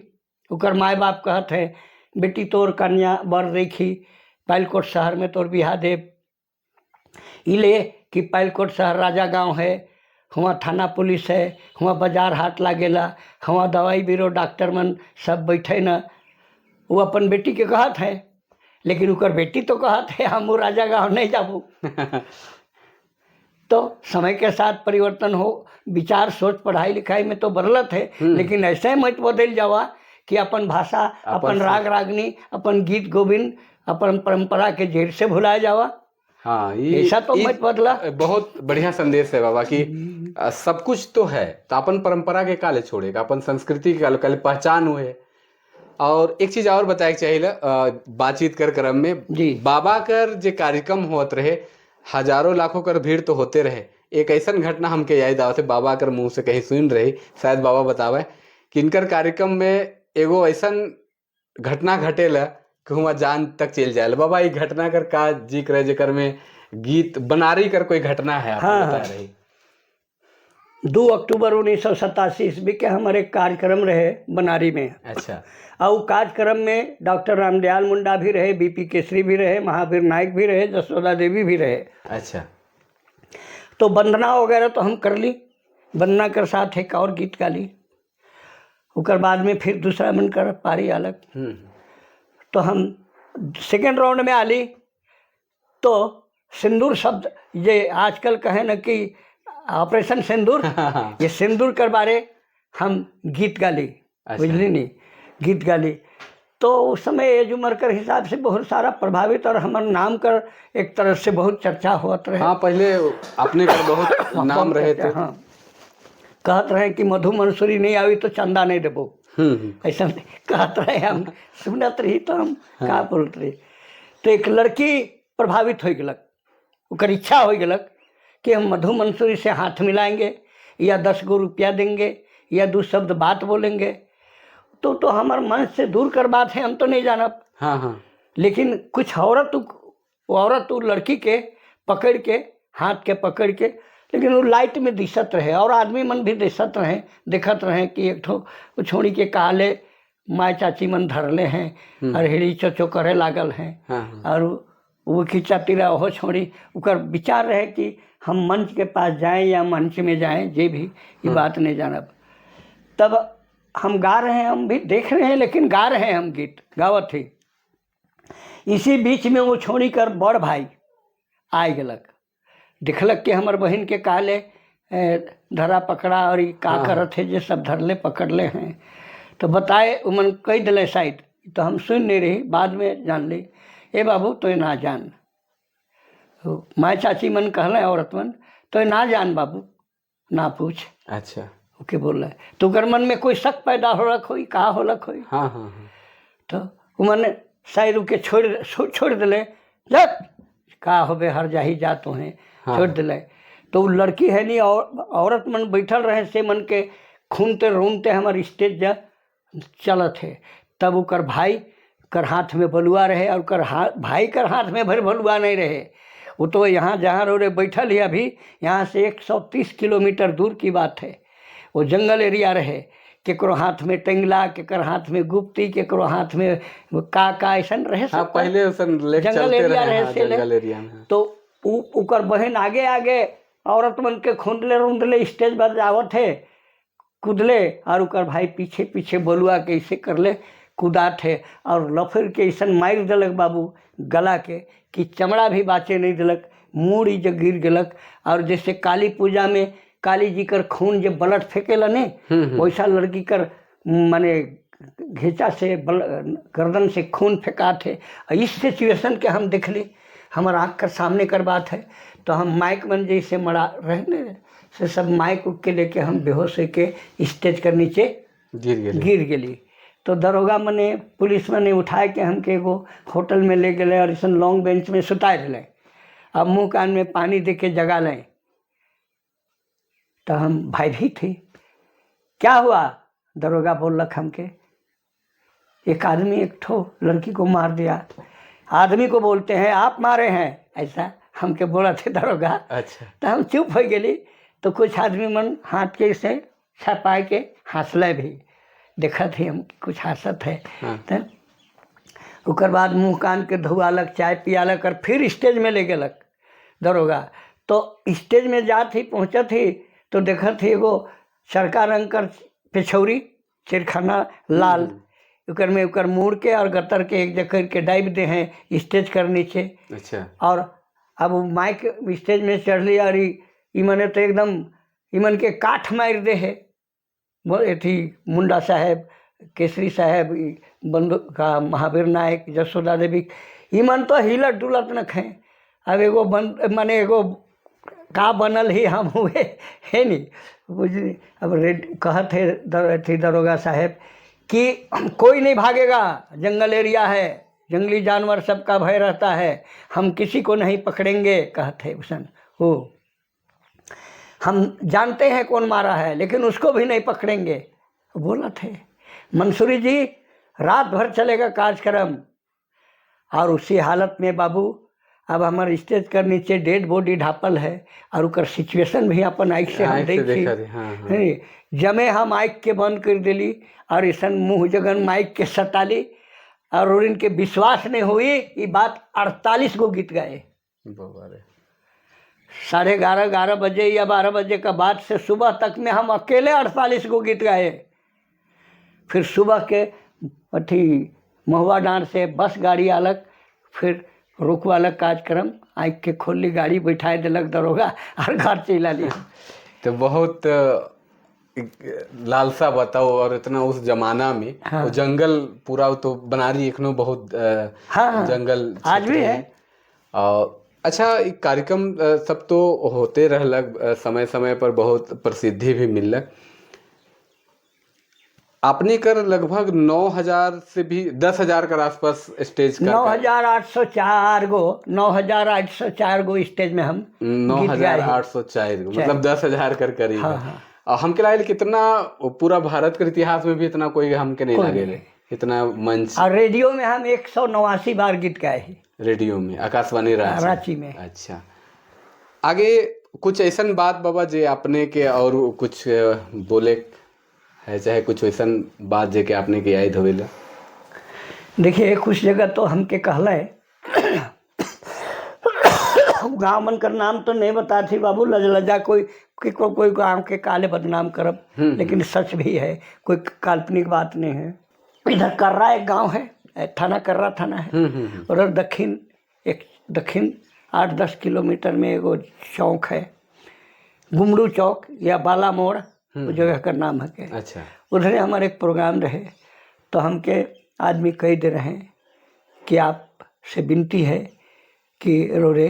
ओकर माए बाप कहत है, बेटी तोर कन्या बर देखी पायलकोट शहर में तोर बिहा देव। इले कि पायलकोट शहर राजा गांव है, हुआ थाना पुलिस है, हुआ बाजार हाट लागेला, हुआ दवाई बीरो डॉक्टर मन सब बैठे न। वो अपन बेटी के कहत है, लेकिन उकर बेटी तो कहत है, हम वो राजा गांव नहीं जाबू। तो समय के साथ परिवर्तन हो, विचार सोच पढ़ाई लिखाई में तो बदलत है, लेकिन ऐसे मत बदल जावा कि अपन भाषा, अपन राग रागनी, अपन गीत गोविंद, अपन परंपरा के जेर से भुलाए जावा। हाँ, ये ऐसा तो ये मत बदला। बहुत बढ़िया संदेश है बाबा कि सब कुछ तो है तो अपन परंपरा के काले छोड़ेगा, अपन संस्कृति के काले, काले पहचान हुए। और एक चीज और बताए के चाहिए बातचीत कर क्रम में जी। बाबा कर जे कार्यक्रम होत रहे, हजारों लाखों कर भीड़ तो होते रहे। एक ऐसा घटना हमके याद आवत है, बाबा कर मुंह से कहीं सुन रही, शायद बाबा बतावे कि इनकर कार्यक्रम में एगो ऐसा घटना घटेला कि हुआ जान तक चल जाए। बाबा ये घटना कर का जिक्र है, जेकर में गीत बनारी कर कोई घटना है आप हाँ, बता हाँ। रही। 2 अक्टूबर 1987 ईस्वी के हमारे कार्यक्रम रहे बनारी में। और कार्यक्रम में डॉक्टर रामदयाल मुंडा भी रहे, बीपी केसरी भी रहे, महावीर नायक भी रहे, जसोदा देवी भी रहे। तो वंदना वगैरह तो हम कर ली, वंदना के साथ एक और गीत गा ली, उकर बाद में फिर दूसरा मन कर पारी अलग। तो हम सेकेंड राउंड में आली तो सिंदूर शब्द, ये आजकल कहे न कि ऑपरेशन सिंदूर, ये सिंदूर कर बारे हम गीत गाली। बुझली नहीं, गीत गाली तो उस समय एज उम्र कर हिसाब से बहुत सारा प्रभावित और हमार नाम कर एक तरह से बहुत चर्चा होत रहे। हाँ, पहले अपने कर बहुत नाम रहे थे। हाँ, कहत रहे कि मधु मंसूरी नहीं आई तो चंदा नहीं देबो, ऐसा कहत रहे। हम सुनत रही तो हम का बोलत रही। तो एक लड़की प्रभावित हो गलक, ओकर इच्छा हो गलक कि हम मधु मंसूरी से हाथ मिलाएंगे या 10 गो रुपया देंगे या 2 शब्द बात बोलेंगे। तो हमार मन से दूर कर बात है, हम तो नहीं जानब। हाँ हाँ लेकिन कुछ औरत, वो औरत वो लड़की के पकड़ के, हाथ के पकड़ के, लेकिन वो लाइट में दिसत रहे और आदमी मन भी दिसत रहे, देखत रहे कि एक ठो वो छोड़ी के काले माय चाची मन धरले हैं और हिड़ी चचो करे लागल हैं। हाँ हाँ और वो खींचाती रहा हो छोड़ी। उकर विचार रहे कि हम मंच के पास जाएं या मंच में जाएं, जे भी ये बात नहीं जानब। तब हम गा रहे हैं, हम भी देख रहे हैं, लेकिन गा रहे हैं, हम गीत गावत ही। इसी बीच में वो छोड़ी कर बड़ भाई आय गलक, देखलक कि हमर बहन के काले धरा पकड़ा और ई का करत है, जे सब धरले पकड़ले हैं। तो बताए उमन कह दिले शायद, तो हम सुन नहीं रही, बाद में जान ली। ए बाबू तो ना जान, माँ चाची मन कहले औरत मन, तो ना जान बाबू, ना पूछ। ओके बोल रहे तो ओकर मन में कोई शक पैदा होलक होई, का होलक होई। हाँ हाँ हाँ तो उमन शायद ओके छोड़ छोड़ दिले, जा का होबे हर जाही जा तो हैं। छोड़ दिले। तो वो लड़की है नहीं और औरत मन बैठल रहे से मन के खूनते रोनते हमार स्टेज जा चलत है। तब ओकर भाई कर हाथ में बलुआ रहे और कर हाथ भाई कर हाथ में भर बलुआ नहीं रहे। वो तो यहाँ जहाँ रो रहे बैठल ही अभी यहाँ से 130 किलोमीटर दूर की बात है, वो जंगल एरिया रहे। केकरो हाथ में टेंगला, केकर हाथ में गुप्ती, केकरो हाथ में का का ऐसन रहे। हाँ, सब पहले उसन लेके जंगल चलते एरिया रहे। रहे हाँ, से ले। जंगल एरिया में, हाँ। तो उकर बहन आगे आगे औरत मन के खुंदले रुंदले स्टेज पर जावत है कुदले, और उकर भाई पीछे पीछे बलुआ के ऐसे करले कुदात है और लफर के ऐसन मार दिलक बाबू गला के कि चमड़ा भी बाचे नहीं दिलक, मूड़ी जो गिर गलक। और जैसे काली पूजा में काली जी कर खून जब ब्लड फेंकेला ने, वैसा लड़की कर माने घेचा से बल गर्दन से खून फेंकात है। और इस सिचुएशन के हम देखली, हमार आँख कर सामने कर बात है। तो हम माइक मन जैसे मरा रहने से सब माइक उक के लेके हम बेहोश होके स्टेज कर नीचे गिर गेली। गिर गेली। तो दरोगा मने पुलिस मने उठाए के हमके एगो होटल में ले गेले और ऐसा लॉन्ग बेंच में सुताए दिले। अब मुँह कान में पानी दे के जगा लें तो हम भाई भी थे। क्या हुआ? दरोगा बोलक हमके, एक आदमी एक ठो लड़की को मार दिया। आदमी को बोलते हैं, आप मारे हैं, ऐसा हमके बोला थे दरोगा। तो हम चुप हो गेली। तो कुछ आदमी मन हाथ के से छपाए के हंसले भी, देखत ही हम कुछ हंसत है। तो ओकर बाद मुँह कान के धुआलक, चाय पियालक और फिर स्टेज में ले गेलक दरोगा। तो स्टेज में जात ही पहुँचत ही तो देखत ही एगो चरका रंग कर पिछौरी चिरखाना लाल, ओकर में ओकर मुड़ के और गतर के एक जगह के डाइब दे हैं स्टेज कर नीचे। और अब वो माइक स्टेज में चढ़ली और ई मने तो एकदम इमन के काठ मार दे है। वो अथी मुंडा साहेब, केसरी साहेब, ई बंधु का महावीर नायक, जसोदा देवी, इमन तो हिलत डुलत न खे। अब एगो बन माने एगो का बनल ही हम हुए है नहीं बुझली। अब रेड कहत है अथी दरोगा साहेब कि कोई नहीं भागेगा, जंगल एरिया है, जंगली जानवर सबका भय रहता है, हम किसी को नहीं पकड़ेंगे। कहते है उसन वो हम जानते हैं कौन मारा है, लेकिन उसको भी नहीं पकड़ेंगे, बोला थे मंसूरी जी। रात भर चलेगा कार्यक्रम। और उसी हालत में बाबू अब हमार स्टेज कर नीचे डेड बॉडी ढापल है और ओकर सिचुएशन भी अपन आँख से हम आँख से देखी। देखा रही, हाँ हाँ। है, जमे हम माइक के बंद कर दिली और ऐसा मुँह जगन माइक के सताली और इनके विश्वास नहीं हुई ये बात, 48 गो गीत गाए। बाबा रे! 11:30, 11 बजे या 12 बजे का बाद से सुबह तक में हम अकेले 48 गो गीत गाए। फिर सुबह के अथी महुआ डांड से बस गाड़ी आलक, फिर रुकवालक कार्यक्रम, आँख के खोली, गाड़ी बैठाए दिलक दरोगा और घर चल आली। तो बहुत एक लालसा बताओ और इतना उस जमाना में वो जंगल पूरा, वो तो बनारी एखनो बहुत हाँ, जंगल आज क्षेत्र भी है। और अच्छा, एक कार्यक्रम सब तो होते रहलक, समय समय पर बहुत प्रसिद्धि भी मिललक। आपने कर लगभग 9,000 से भी 10,000 कर आसपास स्टेज कर 9,804 गो, 9,804 गो स्टेज में हम नौ गीत हजार गाए हैं। आठ सौ चार गो, मतलब 10,000 कर करीब हाँ, है। हाँ। और हमके लागल कितना पूरा भारत के इतिहास में भी इतना कोई हमके नहीं कोई लागे नहीं। इतना मंच। और रेडियो में हम 189 बार गीत गाए हैं। रेडियो में, आकाशवाणी रांची? रांची में। अच्छा, आगे कुछ ऐसा बात बाबा जे अपने के और कुछ बोले है, चाहे कुछ ऐसा बात जे के आपने के याद होवेला? देखिए, कुछ जगह तो हमके कहले, गांव मन कर नाम तो नहीं बताती बाबू, लज लजा कोई कोई गांव के काले बदनाम करब, लेकिन सच भी है, कोई काल्पनिक बात नहीं है। इधर कर्रा एक गांव है, थाना कर्रा थाना है, उधर दक्षिण एक दक्षिण 8-10 किलोमीटर में एगो चौक है, गुमड़ू चौक या बाला मोड़ वो जगह का नाम है के। उधर हमारे एक प्रोग्राम रहे तो हमके आदमी कह दे रहे हैं कि आप से विनती है कि रोरे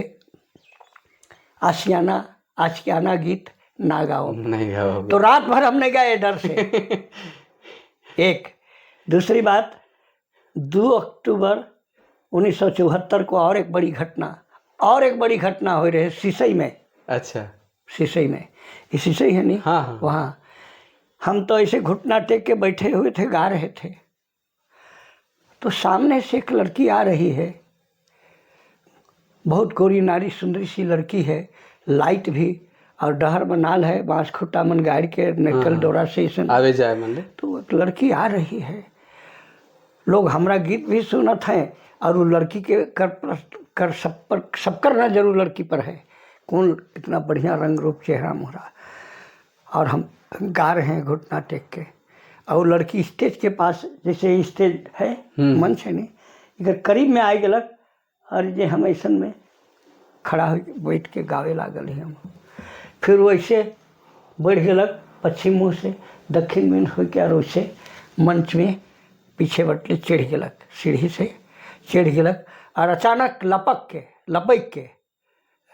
आशियाना आशियाना गीत ना गाओ। नहीं गाओ। तो रात भर हमने गाए डर से। एक दूसरी बात, 2 अक्टूबर 1974 को और एक बड़ी घटना हो रही है सिसई में। सिसई में, ये सिसई है नहीं? हाँ। वहाँ हम तो ऐसे घुटना टेक के बैठे हुए थे, गा रहे थे, तो सामने से एक लड़की आ रही है, बहुत गोरी नारी सुंदरी सी लड़की है, लाइट भी और डहर बनाल है, बांस खुट्टा मन गाड़ के नकल डोरा से ऐसन आवे जाए मन ले। तो एक लड़की आ रही है, लोग हमरा गीत भी सुनत हैं और वो लड़की के कर कर सब पर सबकर नजर वो लड़की पर है, कौन इतना बढ़िया रंग रूप चेहरा मोहरा, और हम गा रहे हैं घुटना टेक के, और वो लड़की स्टेज के पास, जैसे स्टेज है मंच है नहीं, इधर करीब में आ गलक और जे हम ऐसन में खड़ा हो बैठ के गावे लागल ही हम। फिर वैसे बढ़ गलक पश्चिम मुँह से दक्षिण में होके और वैसे मंच में पीछे बटले चढ़ गलक, सीढ़ी से चढ़ गलक और अचानक लपक के लपक के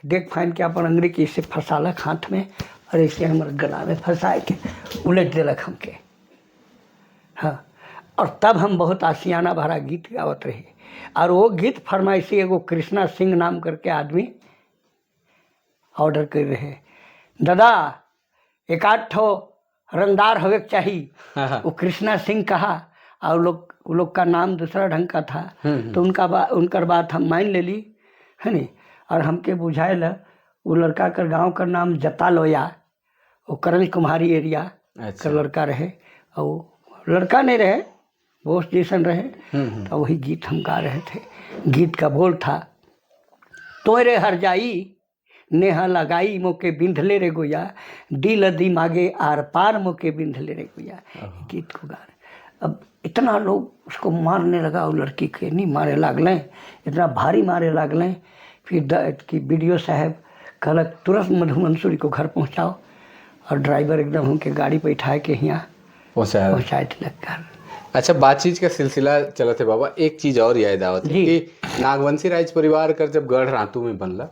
देख फाइन के अपन अंगुरी के ऐसे फंसालक हाथ में और ऐसे हमारे गला में फंसाए के उलट दिलक हमके। हाँ, और तब हम बहुत आशियाना भरा गीत गावत रहे और वो गीत फरमाइशी एगो कृष्णा सिंह नाम करके आदमी ऑर्डर कर रहे, दादा एक आध ठो रंगदार होवे के चाही। वो कृष्णा सिंह कहा और लोग वो लोग का नाम दूसरा ढंग का था, तो उनका उनकर बात हम मान ले ली है नी। और हमके बुझायल वो लड़का कर गांव का नाम जता लोया, वो करण कुमारी एरिया का लड़का रहे, और वो लड़का नहीं रहे, बोस जैसन रहे। तो वही गीत हम गा रहे थे। गीत का बोल था, तोरे हर जाई नेहा लगाई मोके बिंधले रे गोया, दिल दिमागे आर पार मोके बिंधले रे गोया, गीत को गा रहे। अब इतना लोग उसको मारने लगा, वो लड़की के नहीं मारे लागल, इतना भारी मारे लागल। फिर कि बीडीओ साहब कहलक तुरंत मधु मंसूरी को घर पहुंचाओ, और ड्राइवर एकदम हमके गाड़ी बैठाए के यहाँ पहुँचाया पहुँचाए दिलक घर। अच्छा, बातचीत का सिलसिला चलत है बाबा, एक चीज और याद आवत है कि नागवंशी राज परिवार कर जब गढ़ रातू में बनला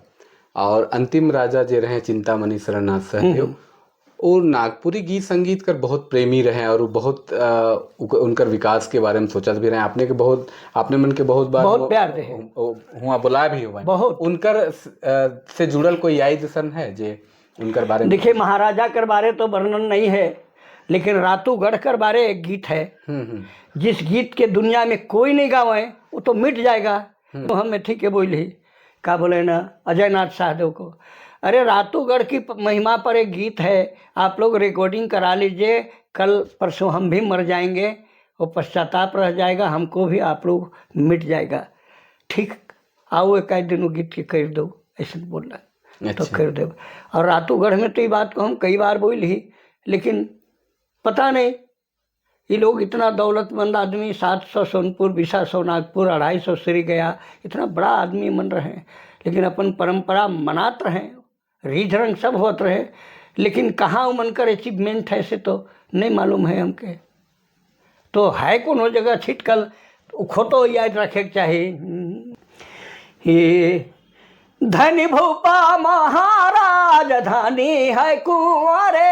और अंतिम राजा जे रहे चिंतामणि शरणनाथ सहदेव, वो नागपुरी गीत संगीत कर बहुत प्रेमी रहे और वो बहुत उनकर विकास के बारे में सोचत भी रहे। आपने के बहुत, आपने मन के बहुत बार बहुत प्यार रहे, हुआ बुलाया भी हुआ बहुत। उनकर से जुड़ल कोई याद सन है जे उनकर बारे में? देखिए, महाराजा कर बारे तो वर्णन नहीं है, लेकिन रातूगढ़ कर बारे एक गीत है जिस गीत के दुनिया में कोई नहीं गावे वो तो मिट जाएगा। तो हम ठीक है बोली का बोले ना अजय नाथ साहदेव को, अरे रातूगढ़ की महिमा पर एक गीत है, आप लोग रिकॉर्डिंग करा लीजिए, कल परसों हम भी मर जाएंगे, वो पश्चाताप रह जाएगा, हमको भी आप लोग मिट जाएगा। ठीक, आओ एक आध दिन वो गीत के कर दो, ऐसे बोल रहा तो कर दो। और रातूगढ़ में तो ये बात को हम कई बार बोली, लेकिन पता नहीं ये लोग इतना दौलतमंद आदमी, 700 सोनपुर, 20 सौ नागपुर, 250 श्री गया, इतना बड़ा आदमी मन रहे, लेकिन अपन परंपरा मनात रहे, रीझ रंग सब होत रहे, लेकिन कहाँ मन कर अचीवमेंट है से तो नहीं मालूम है हमके। तो है कोनो जगह छिटकल तो याद रखे के चाही। ये धनी भूपा महाराज धनी है कुंवरे,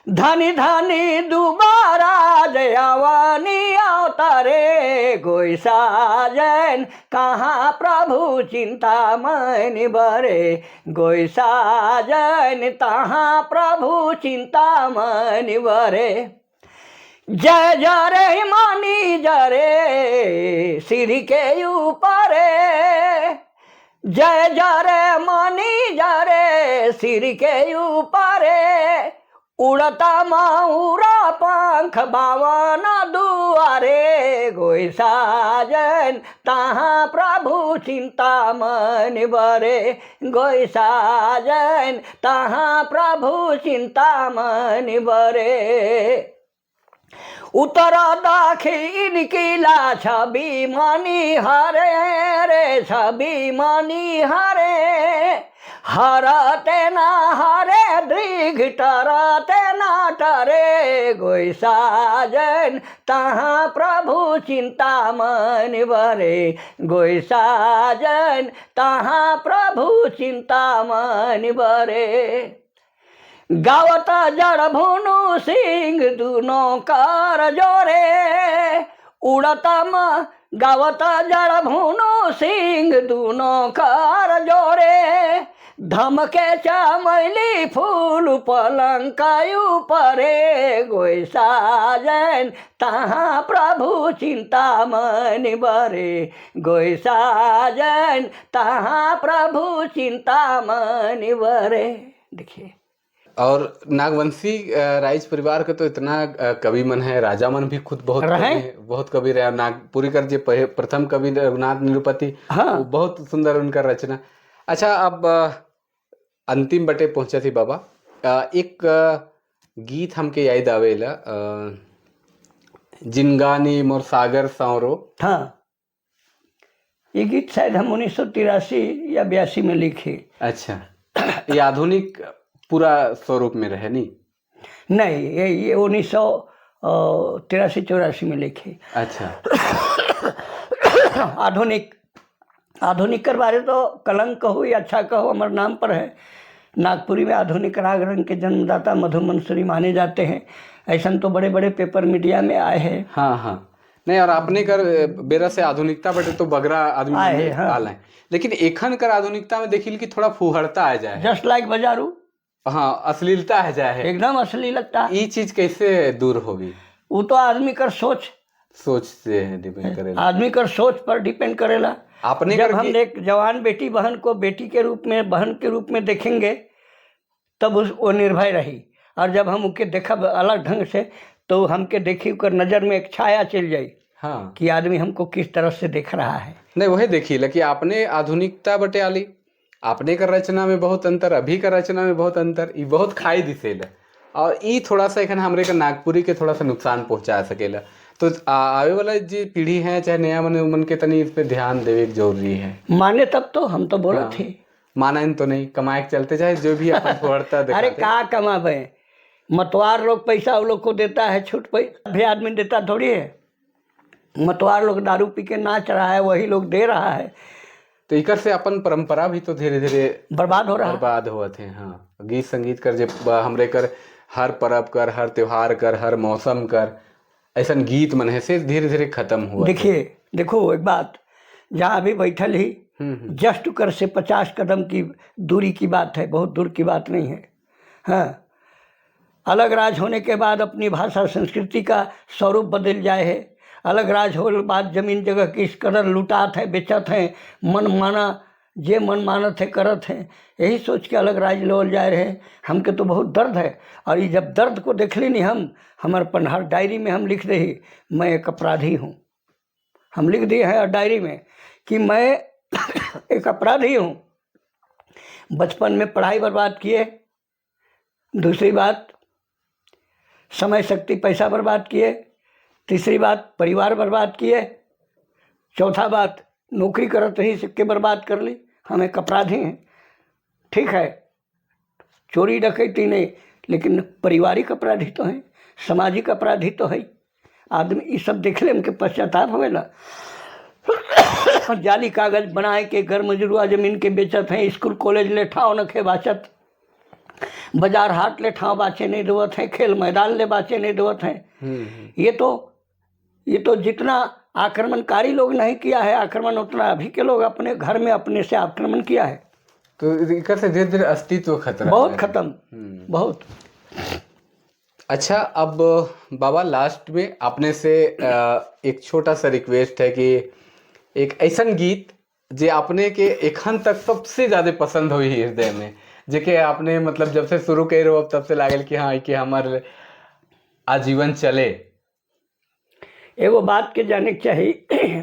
धनी धनी दुबारा जयावानी अवतारे, गोई साजन कहाँ प्रभु चिंता मन बरे, गोई साजन तहाँ प्रभु चिंता मन बरे। जय जरे मानी जरे सिर के ऊपरे, जय जरे मानी जरे सिर के ऊपरे, उड़ता माउरा पंख बावन दुआरे, गोई साजन तहाँ प्रभु चिंता मन बरे, गोई साजन तहाँ प्रभु चिंता मन बरे। उत्तर दक्षिण किला छवि मनी हरे रे, छवि मनी हरे, हरते ना हरे दृग टरते ना टरे, गोई साजन तहाँ प्रभु चिंता मन बरे, गोई साजन तहाँ प्रभु चिंता मन बरे। गावत जड़ भुनु सिंह दुनो कर जोरे, उड़त म गावत जड़ भुनु सिंह दुनो कर जोरे, धमके चमेली फूल पलंग परे गोई साजन तहाँ प्रभु चिंता मन बरे, गोई साजन तहाँ प्रभु चिंता मन बरे। देखिए, और नागवंशी राइज परिवार के तो इतना कवि मन है, राजा मन भी खुद बहुत रहे? कवि हैं, बहुत कवि रहे। नागपुरी कर जे प्रथम कवि रघुनाथ निरुपति, हाँ। वो बहुत सुंदर उनका रचना। अच्छा, अब अंतिम बटे पहुंचे थी बाबा। एक गीत हमके याद आवेला, जिनगानी मोर सागर सांवरो। हाँ, ये गीत शायद हम 1983 या 82 में लिखे। अच्छा, ये आधुनिक पूरा स्वरूप में रहे नहीं? नहीं, ये 1983-84 में लिखे। अच्छा। आधुनिक आधुनिक कर बारे तो कलंक कहो या अच्छा कहो, हमारे नाम पर है। नागपुरी में आधुनिक राग रंग के जन्मदाता मधु मंसूरी माने जाते हैं, ऐसा तो बड़े बड़े पेपर मीडिया में आए हैं। हाँ हाँ, नहीं, और आपने कर बेरा से आधुनिकता बटे तो बगरा आदमी आए हैं, हाँ। आल हैं, लेकिन एखन कर आधुनिकता में देखिल कि थोड़ा फुहड़ता आ जाए, जस्ट लाइक बजारू। हाँ, अश्लीलता आ जाए है, एकदम अश्लीलता। ये चीज कैसे दूर होगी? वो तो आदमी कर सोच सोच से डिपेंड करेला। आदमी कर सोच पर डिपेंड करेला। आपने जब कर हम एक जवान बेटी बहन को बेटी के रूप में, बहन के रूप में देखेंगे तब उस वो निर्भय रही, और जब हम उनके देखब अलग ढंग से तो हमके देखी ओकर नज़र में एक छाया चल जाई, हाँ, कि आदमी हमको किस तरह से देख रहा है। नहीं, वही देखी लेकिन आपने आधुनिकता बटे आली, आपने कर रचना में बहुत अंतर, अभी का रचना में बहुत अंतर, ये बहुत खाई दिसेला, और ई थोड़ा सा एखन हमरे के नागपुरी के थोड़ा सा नुकसान पहुंचा सकेला। तो आवे वाला जो पीढ़ी है चाहे नया मन मन के तनी इस पे ध्यान देवे के जरूरी है। माने तब तो हम तो बोलत हाँ। थे, मानन तो नहीं, कमाए के चलते चाहे जो भी अपन फुहड़ता अरे दिखाते। का कमाबे, मतवार लोग पैसा वो लोग को देता है, छूट पैसा भी आदमी देता थोड़ी है। मतवार लोग दारू पी के नाच रहा है, वही लोग दे रहा है। तो इकर से अपन परंपरा भी तो धीरे धीरे बर्बाद हो रहा है, बर्बाद होत है। हाँ, गीत संगीत कर जे हमरे कर हर परब कर, हर त्योहार कर, हर मौसम कर ऐसा गीत मन है से धीरे धीरे खत्म हुआ। देखिए, देखो एक बात, जहाँ अभी बैठल ही जस्ट कर से 50 कदम की दूरी की बात है, बहुत दूर की बात नहीं है। हाँ, अलग राज होने के बाद अपनी भाषा संस्कृति का स्वरूप बदल जाए है। अलग राज होने के बाद जमीन जगह की इस कदर लुटात है, बेचत है, मन माना जे मन मानत है करत है, यही सोच के अलग राज लोल जाए रहे। हमके तो बहुत दर्द है, और ये जब दर्द को देख ली नहीं हम, हमारे पन्हार डायरी में हम लिख दे, मैं एक अपराधी हूँ। हम लिख दिए हैं और डायरी में कि मैं एक अपराधी हूँ। बचपन में पढ़ाई बर्बाद किए, दूसरी बात समय शक्ति पैसा बर्बाद किए, तीसरी बात परिवार बर्बाद किए, चौथा बात नौकरी करत रही सिक्के बर्बाद कर ली। हम एक अपराधी हैं। ठीक है, चोरी डकैती नहीं, लेकिन पारिवारिक अपराधी तो हैं, सामाजिक अपराधी तो है आदमी। ये सब देख ले हमके पश्चाताप होवेला। जाली कागज बनाए के घर मजरुआ जमीन के बेचत हैं, स्कूल कॉलेज ले ठाव नखे बाचत, बाजार हाट ले ठाव बाचे नहीं देवत हैं, खेल मैदान ले बाचे नहीं देवत हैं। ये तो जितना आक्रमणकारी लोग नहीं किया है आक्रमण, उतना अभी के लोग अपने घर में अपने से आक्रमण किया है। तो इकर से धीरे धीरे अस्तित्व खतरा बहुत है। खत्म, बहुत। अच्छा, अब बाबा लास्ट में अपने से एक छोटा सा रिक्वेस्ट है कि एक ऐसा गीत जे अपने के एखन तक सबसे ज़्यादा पसंद हुई हृदय में, जेके आपने मतलब जब से शुरू कर रहो तब से लागल कि हाँ कि हमारे आजीवन चले। एगो बात के जाने के चाही,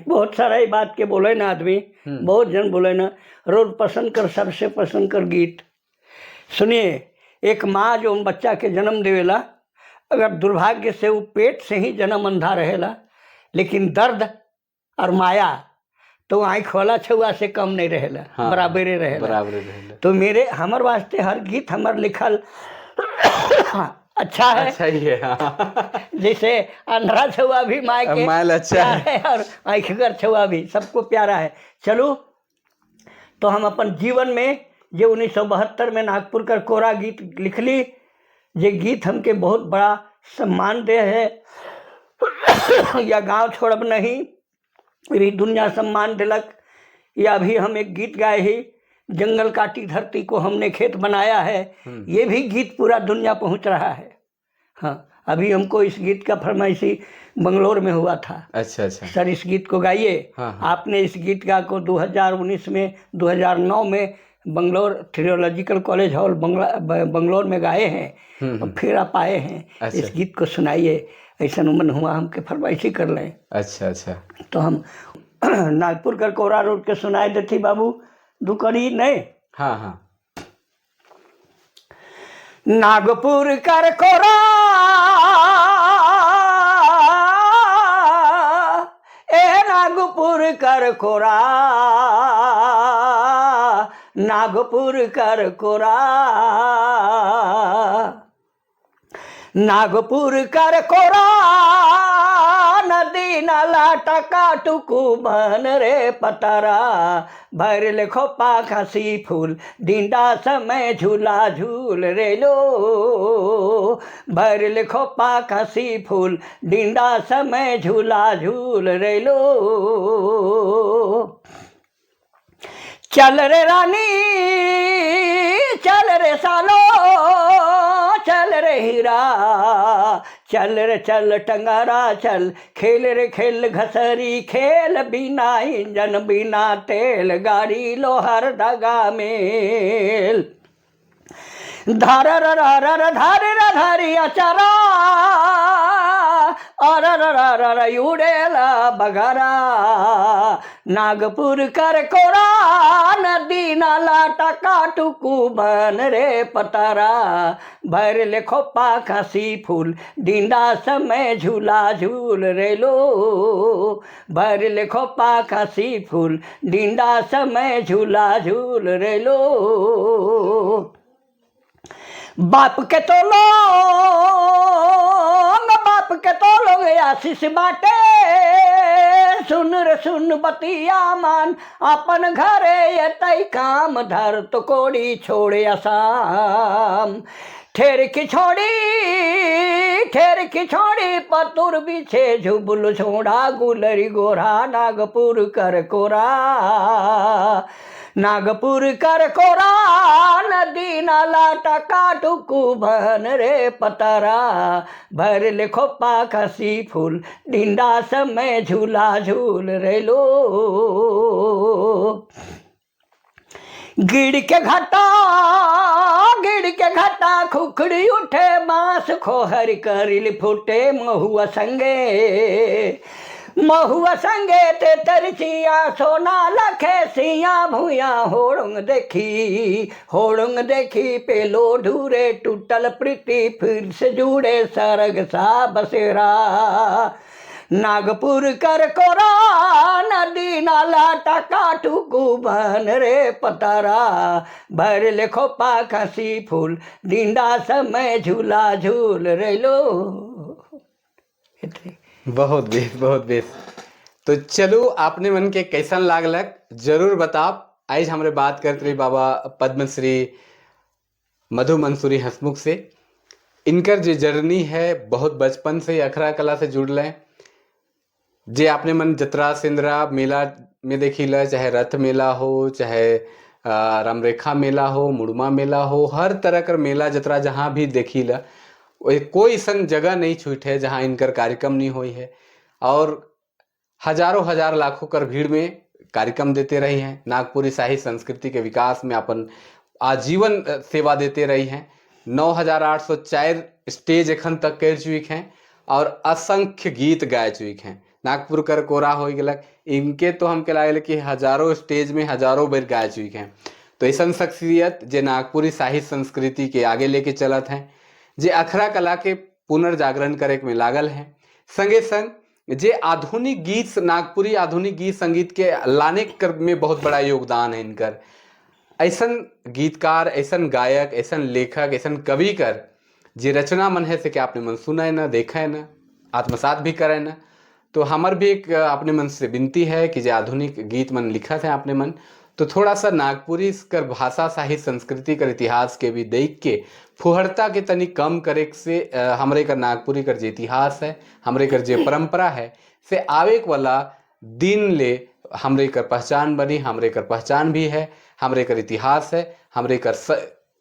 बहुत सारा ही बात के बोले ना आदमी, बहुत जन बोले ना, रोज पसंद कर सबसे पसंद कर गीत सुनिए। एक माँ जो बच्चा के जन्म देवेला, अगर दुर्भाग्य से वो पेट से ही जन्म अंधा रहेला, लेकिन दर्द और माया तो आँख वाला छुआ से कम नहीं रहेला, हाँ, बराबरे रहेला, बराबरे रहेला। तो मेरे हमर वास्ते हर गीत हमर लिखल अच्छा है, अच्छा ही है, हाँ। जैसे अंधरा छुआ भी माय के मायल अच्छा प्यार है। है और आँखगर छुआ भी सबको प्यारा है। चलो, तो हम अपन जीवन में जे 1972 में नागपुर कर कोरा गीत लिख ली, जे गीत हमके बहुत बड़ा सम्मान दे है, या गांव छोड़ब नहीं भी दुनिया सम्मान दिलक, या अभी हम एक गीत गाए ही जंगल काटी धरती को हमने खेत बनाया है, ये भी गीत पूरा दुनिया पहुंच रहा है। हाँ, अभी हमको इस गीत का फरमाइशी बंगलोर में हुआ था। अच्छा अच्छा। सर इस गीत को गाइए। हाँ, हाँ। आपने इस गीत का को 2019 में, 2009 में Bangalore theological college hall Bangalore में गाए हैं और फिर आप आए हैं। अच्छा। इस गीत को सुनाइए, ऐसा मन हुआ हमके फरमाइशी कर लें। अच्छा अच्छा। तो हम नागपुर कर कोरा रोड के सुनाए देती बाबू दुकड़ी नहीं। हाँ हाँ। नागपुर कर कोरा ए नागपुर कर कोरा, नागपुर कर कोरा, नागपुर कर कोरा, नदी नाला टका टुकु बन रे पतरा, भर ले खोपा खासी फूल, डिंडा समय झूला झूल रे लो, भर ले खोपा खासी फूल, डिंडा समय झूला झूल रे लो। चल रे रानी चल रे सालो, चल रे हीरा, चल रे चल टंगारा चल, खेल रे खेल घसरी खेल, बिना इंजन बिना तेल, गाड़ी लोहर दगा मेल, धार र र धार र धारी अचारा, अर र र उडेला बघारा, नागपुर कर कोरा, नदी नाला टका टुकु बन रे पतारा, भर ले खोपा खासी फूल, डिंडा समय झूला झूल रे लो, भर ले खोपा खासी फूल, डिंडा समय झूला झूल रे लो। बाप के तो लोग, बाप के तो लोग आशीष बाटे, सुन रे सुन बतिया मान, अपन घरे एतई काम धर तो कोड़ी छोड़े आसाम, ठेर की छोड़ी ठेर की छोड़ी पतुर बिछे झुबुल छोड़ा, गुलरी गोरा नागपुर कर कोरा, नागपुर कर कोरा, नदी नाला टका टुकु बन रे पतरा, भर ले खोपा खसी फूल, डिंडा समय झूला झूल रे लो। गिड़ के घाटा गिड़ के घाटा खुखड़ी उठे, बांस खोहर करिल फूटे, महुआ संगे महुआ संगे ते तरसिया, सोना लखे सिया भूया, होड़ंग देखी होड़ंग देखी पेलो ढूरे, टूटल प्रीति फिर से जुड़े, सरग सा बसेरा, नागपुर कर कोरा, नदी नाला टका टुकु बन रे पतारा, भर ले खोपा खासी फूल, डिंडा समय झूला झूल रे लो। बहुत बेस, बहुत बेस। तो चलो आपने मन के कैसन लागलक जरूर बताब। आज हमरे बात करते रही बाबा पद्मश्री मधु मंसूरी हंसमुख से। इनकर जो जर्नी है बहुत बचपन से अखरा कला से जुड़ल है। जे आपने मन जतरा सिंदरा मेला में देखी ला, चाहे रथ मेला हो, चाहे रामरेखा मेला हो, मुड़मा मेला हो, हर तरह कर मेला जतरा जहाँ भी देखी ला, कोई सन जगह नहीं छूट है जहाँ इनकर कार्यक्रम नहीं हुई है। और हजारों हजार लाखों कर भीड़ में कार्यक्रम देते रही हैं। नागपुरी शाही संस्कृति के विकास में अपन आजीवन सेवा देते रही हैं। 9804 स्टेज एखन तक कर चुक हैं और असंख्य गीत गाए चुक हैं। नागपुर कर कोरा हो गलक, इनके तो हमके लागल कि हजारों स्टेज में हजारों बेर गाए चुक हैं। तो ऐसा शख्सियत जे नागपुरी शाही संस्कृति के आगे लेके चलत हैं, जे अखरा कला के पुनर्जागरण करे में लागल हैं, संगे संग जे आधुनिक गीत नागपुरी आधुनिक गीत संगीत के लाने कर में बहुत बड़ा योगदान है इनकर। ऐसन गीतकार, ऐसन गायक, ऐसन लेखक, ऐसन कवि कर जे रचना मन है से कि आपने मन सुना है ना, देखा है ना, आत्मसात भी करे ना। तो हमार भी एक अपने मन से विनती है कि जो आधुनिक गीत मन लिखत है अपने मन, तो थोड़ा सा नागपुरी कर भाषा साहित्य संस्कृति कर इतिहास के भी देख के फुहड़ता के तनी कम करे से हमरे कर नागपुरी कर जे इतिहास है, हमरे कर जे परंपरा है, से आवेक वाला दिन ले हमरे कर पहचान बनी, हमरे कर पहचान भी है, हमरे कर इतिहास है, हमरे कर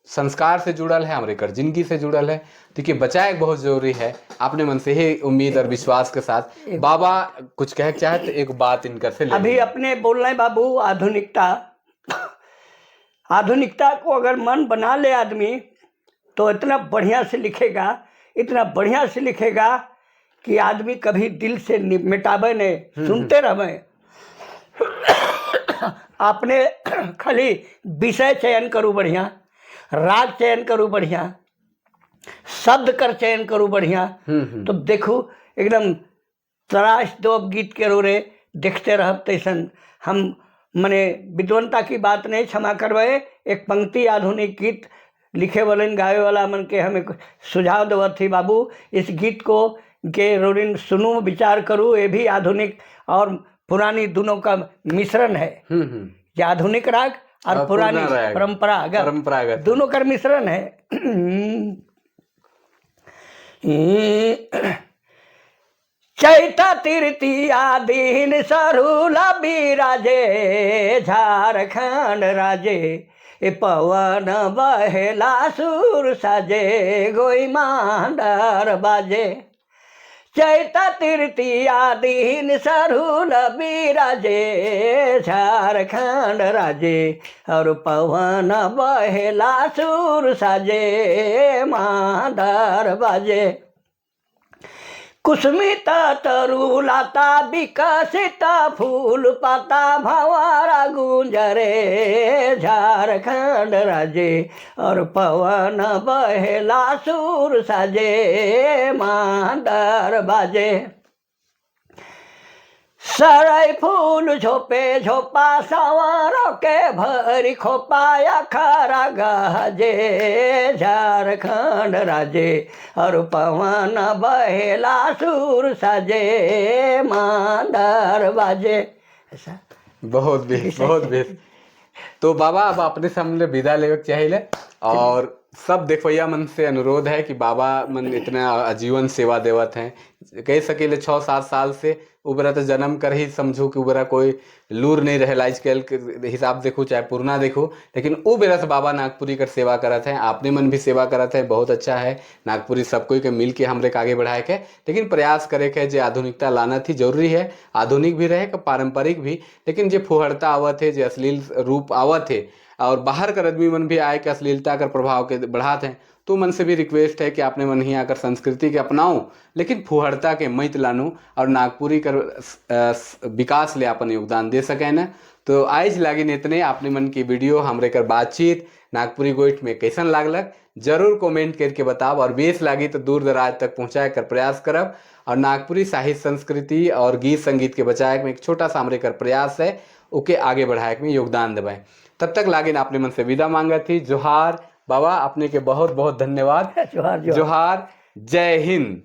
संस्कार से जुड़ल है, हमरे कर जिंदगी से जुड़ल है। तो कि बचाए बहुत जरूरी है। अपने मन से ही उम्मीद और विश्वास के साथ बाबा कुछ कहे चाहे तो एक बात इनकर से ले अभी लें। अपने बोल रहे हैं बाबू, आधुनिकता, आधुनिकता को अगर मन बना ले आदमी तो इतना बढ़िया से लिखेगा, इतना बढ़िया से लिखेगा कि आदमी कभी दिल से मिटावे नहीं, सुनते रहे। आपने खाली विषय चयन करूँ बढ़िया, राग चयन करूँ बढ़िया, शब्द कर चयन करूँ बढ़िया, तो देखो एकदम तराश दो अब गीत के रो रे देखते रह तैसन। हम मने विद्वनता की बात नहीं, क्षमा करवाए, एक पंक्ति आधुनिक गीत लिखे वालन गावे वाला मन के हमें सुझाव देवत थी, बाबू इस गीत को के रोरिन सुनू, विचार करूँ, ये भी आधुनिक और पुरानी दोनों का मिश्रण है। ये आधुनिक राग और और पुरानी पुराना राग। परंपरागत, परंपरागत। दोनों का मिश्रण है। चैत तृतीया दिन सरुला बिराजे झारखंड राजे, ए पवन बहेला सुर साजे गोई मांडर बाजे। चैत तृतीया दिन सरुल बिराजे झारखंड राजे, और पवन बहेला सुर साजे मांडर बाजे। कुसुमित तरुलता विकसित फूल पाता भंवरा गुंजरे झारखंड राजे, और पवन बहेला सुर साजे मांदर बाजे। सरई फूल झोपे झोपा सवार के भरी खोपाया खरा गाजे झारखंड राजे, और पवन बहेला सुर साजे मांदर बाजे। ऐसा। बहुत बेस, बहुत बेस। तो बाबा, अब अपने सामने विदा लेवे के चाहिए और सब देखवैया मन से अनुरोध है कि बाबा मन इतना आजीवन सेवा देवत हैं, कह सकेले 6-7 साल से उबरा तो जन्म कर ही समझो कि उबरा कोई लूर नहीं रहे आज कल के हिसाब देखो चाहे पुरना देखो, लेकिन उ बेरा से बाबा नागपुरी कर सेवा करत हैं, आपने मन भी सेवा करत हैं, बहुत अच्छा है। नागपुरी सब कोई के मिल के हमरे के आगे बढ़ाए के, लेकिन प्रयास करे के जे आधुनिकता लाना थी जरूरी है, आधुनिक भी रहे पारंपरिक भी, लेकिन जे फुहड़ता आवत है, जे अश्लील रूप आवत है और बाहर कर आदमी मन भी आए के अश्लीलता कर प्रभाव के बढ़ाते हैं, तो मन से भी रिक्वेस्ट है कि आपने मन ही आकर संस्कृति के अपनाओ, लेकिन फुहड़ता के मत लानू और नागपुरी कर विकास ले अपन योगदान दे सके न। तो आज लागिन इतने आपने मन की वीडियो हमरे कर बातचीत नागपुरी गोइठ में कैसन लागलक जरूर कमेंट करके बताओ और बेस लागी तो दूर दराज तक पहुँचाए कर प्रयास करब और नागपुरी साहित्य संस्कृति और गीत संगीत के बचाए में एक छोटा सा हमरे कर प्रयास है, ओके आगे बढ़ाए में योगदान देवाए। तब तक लागिन आपने मन से विदा मांगा थी। जोहार बाबा, अपने के बहुत बहुत धन्यवाद। जोहार, जोहार। जोहार, जय हिंद।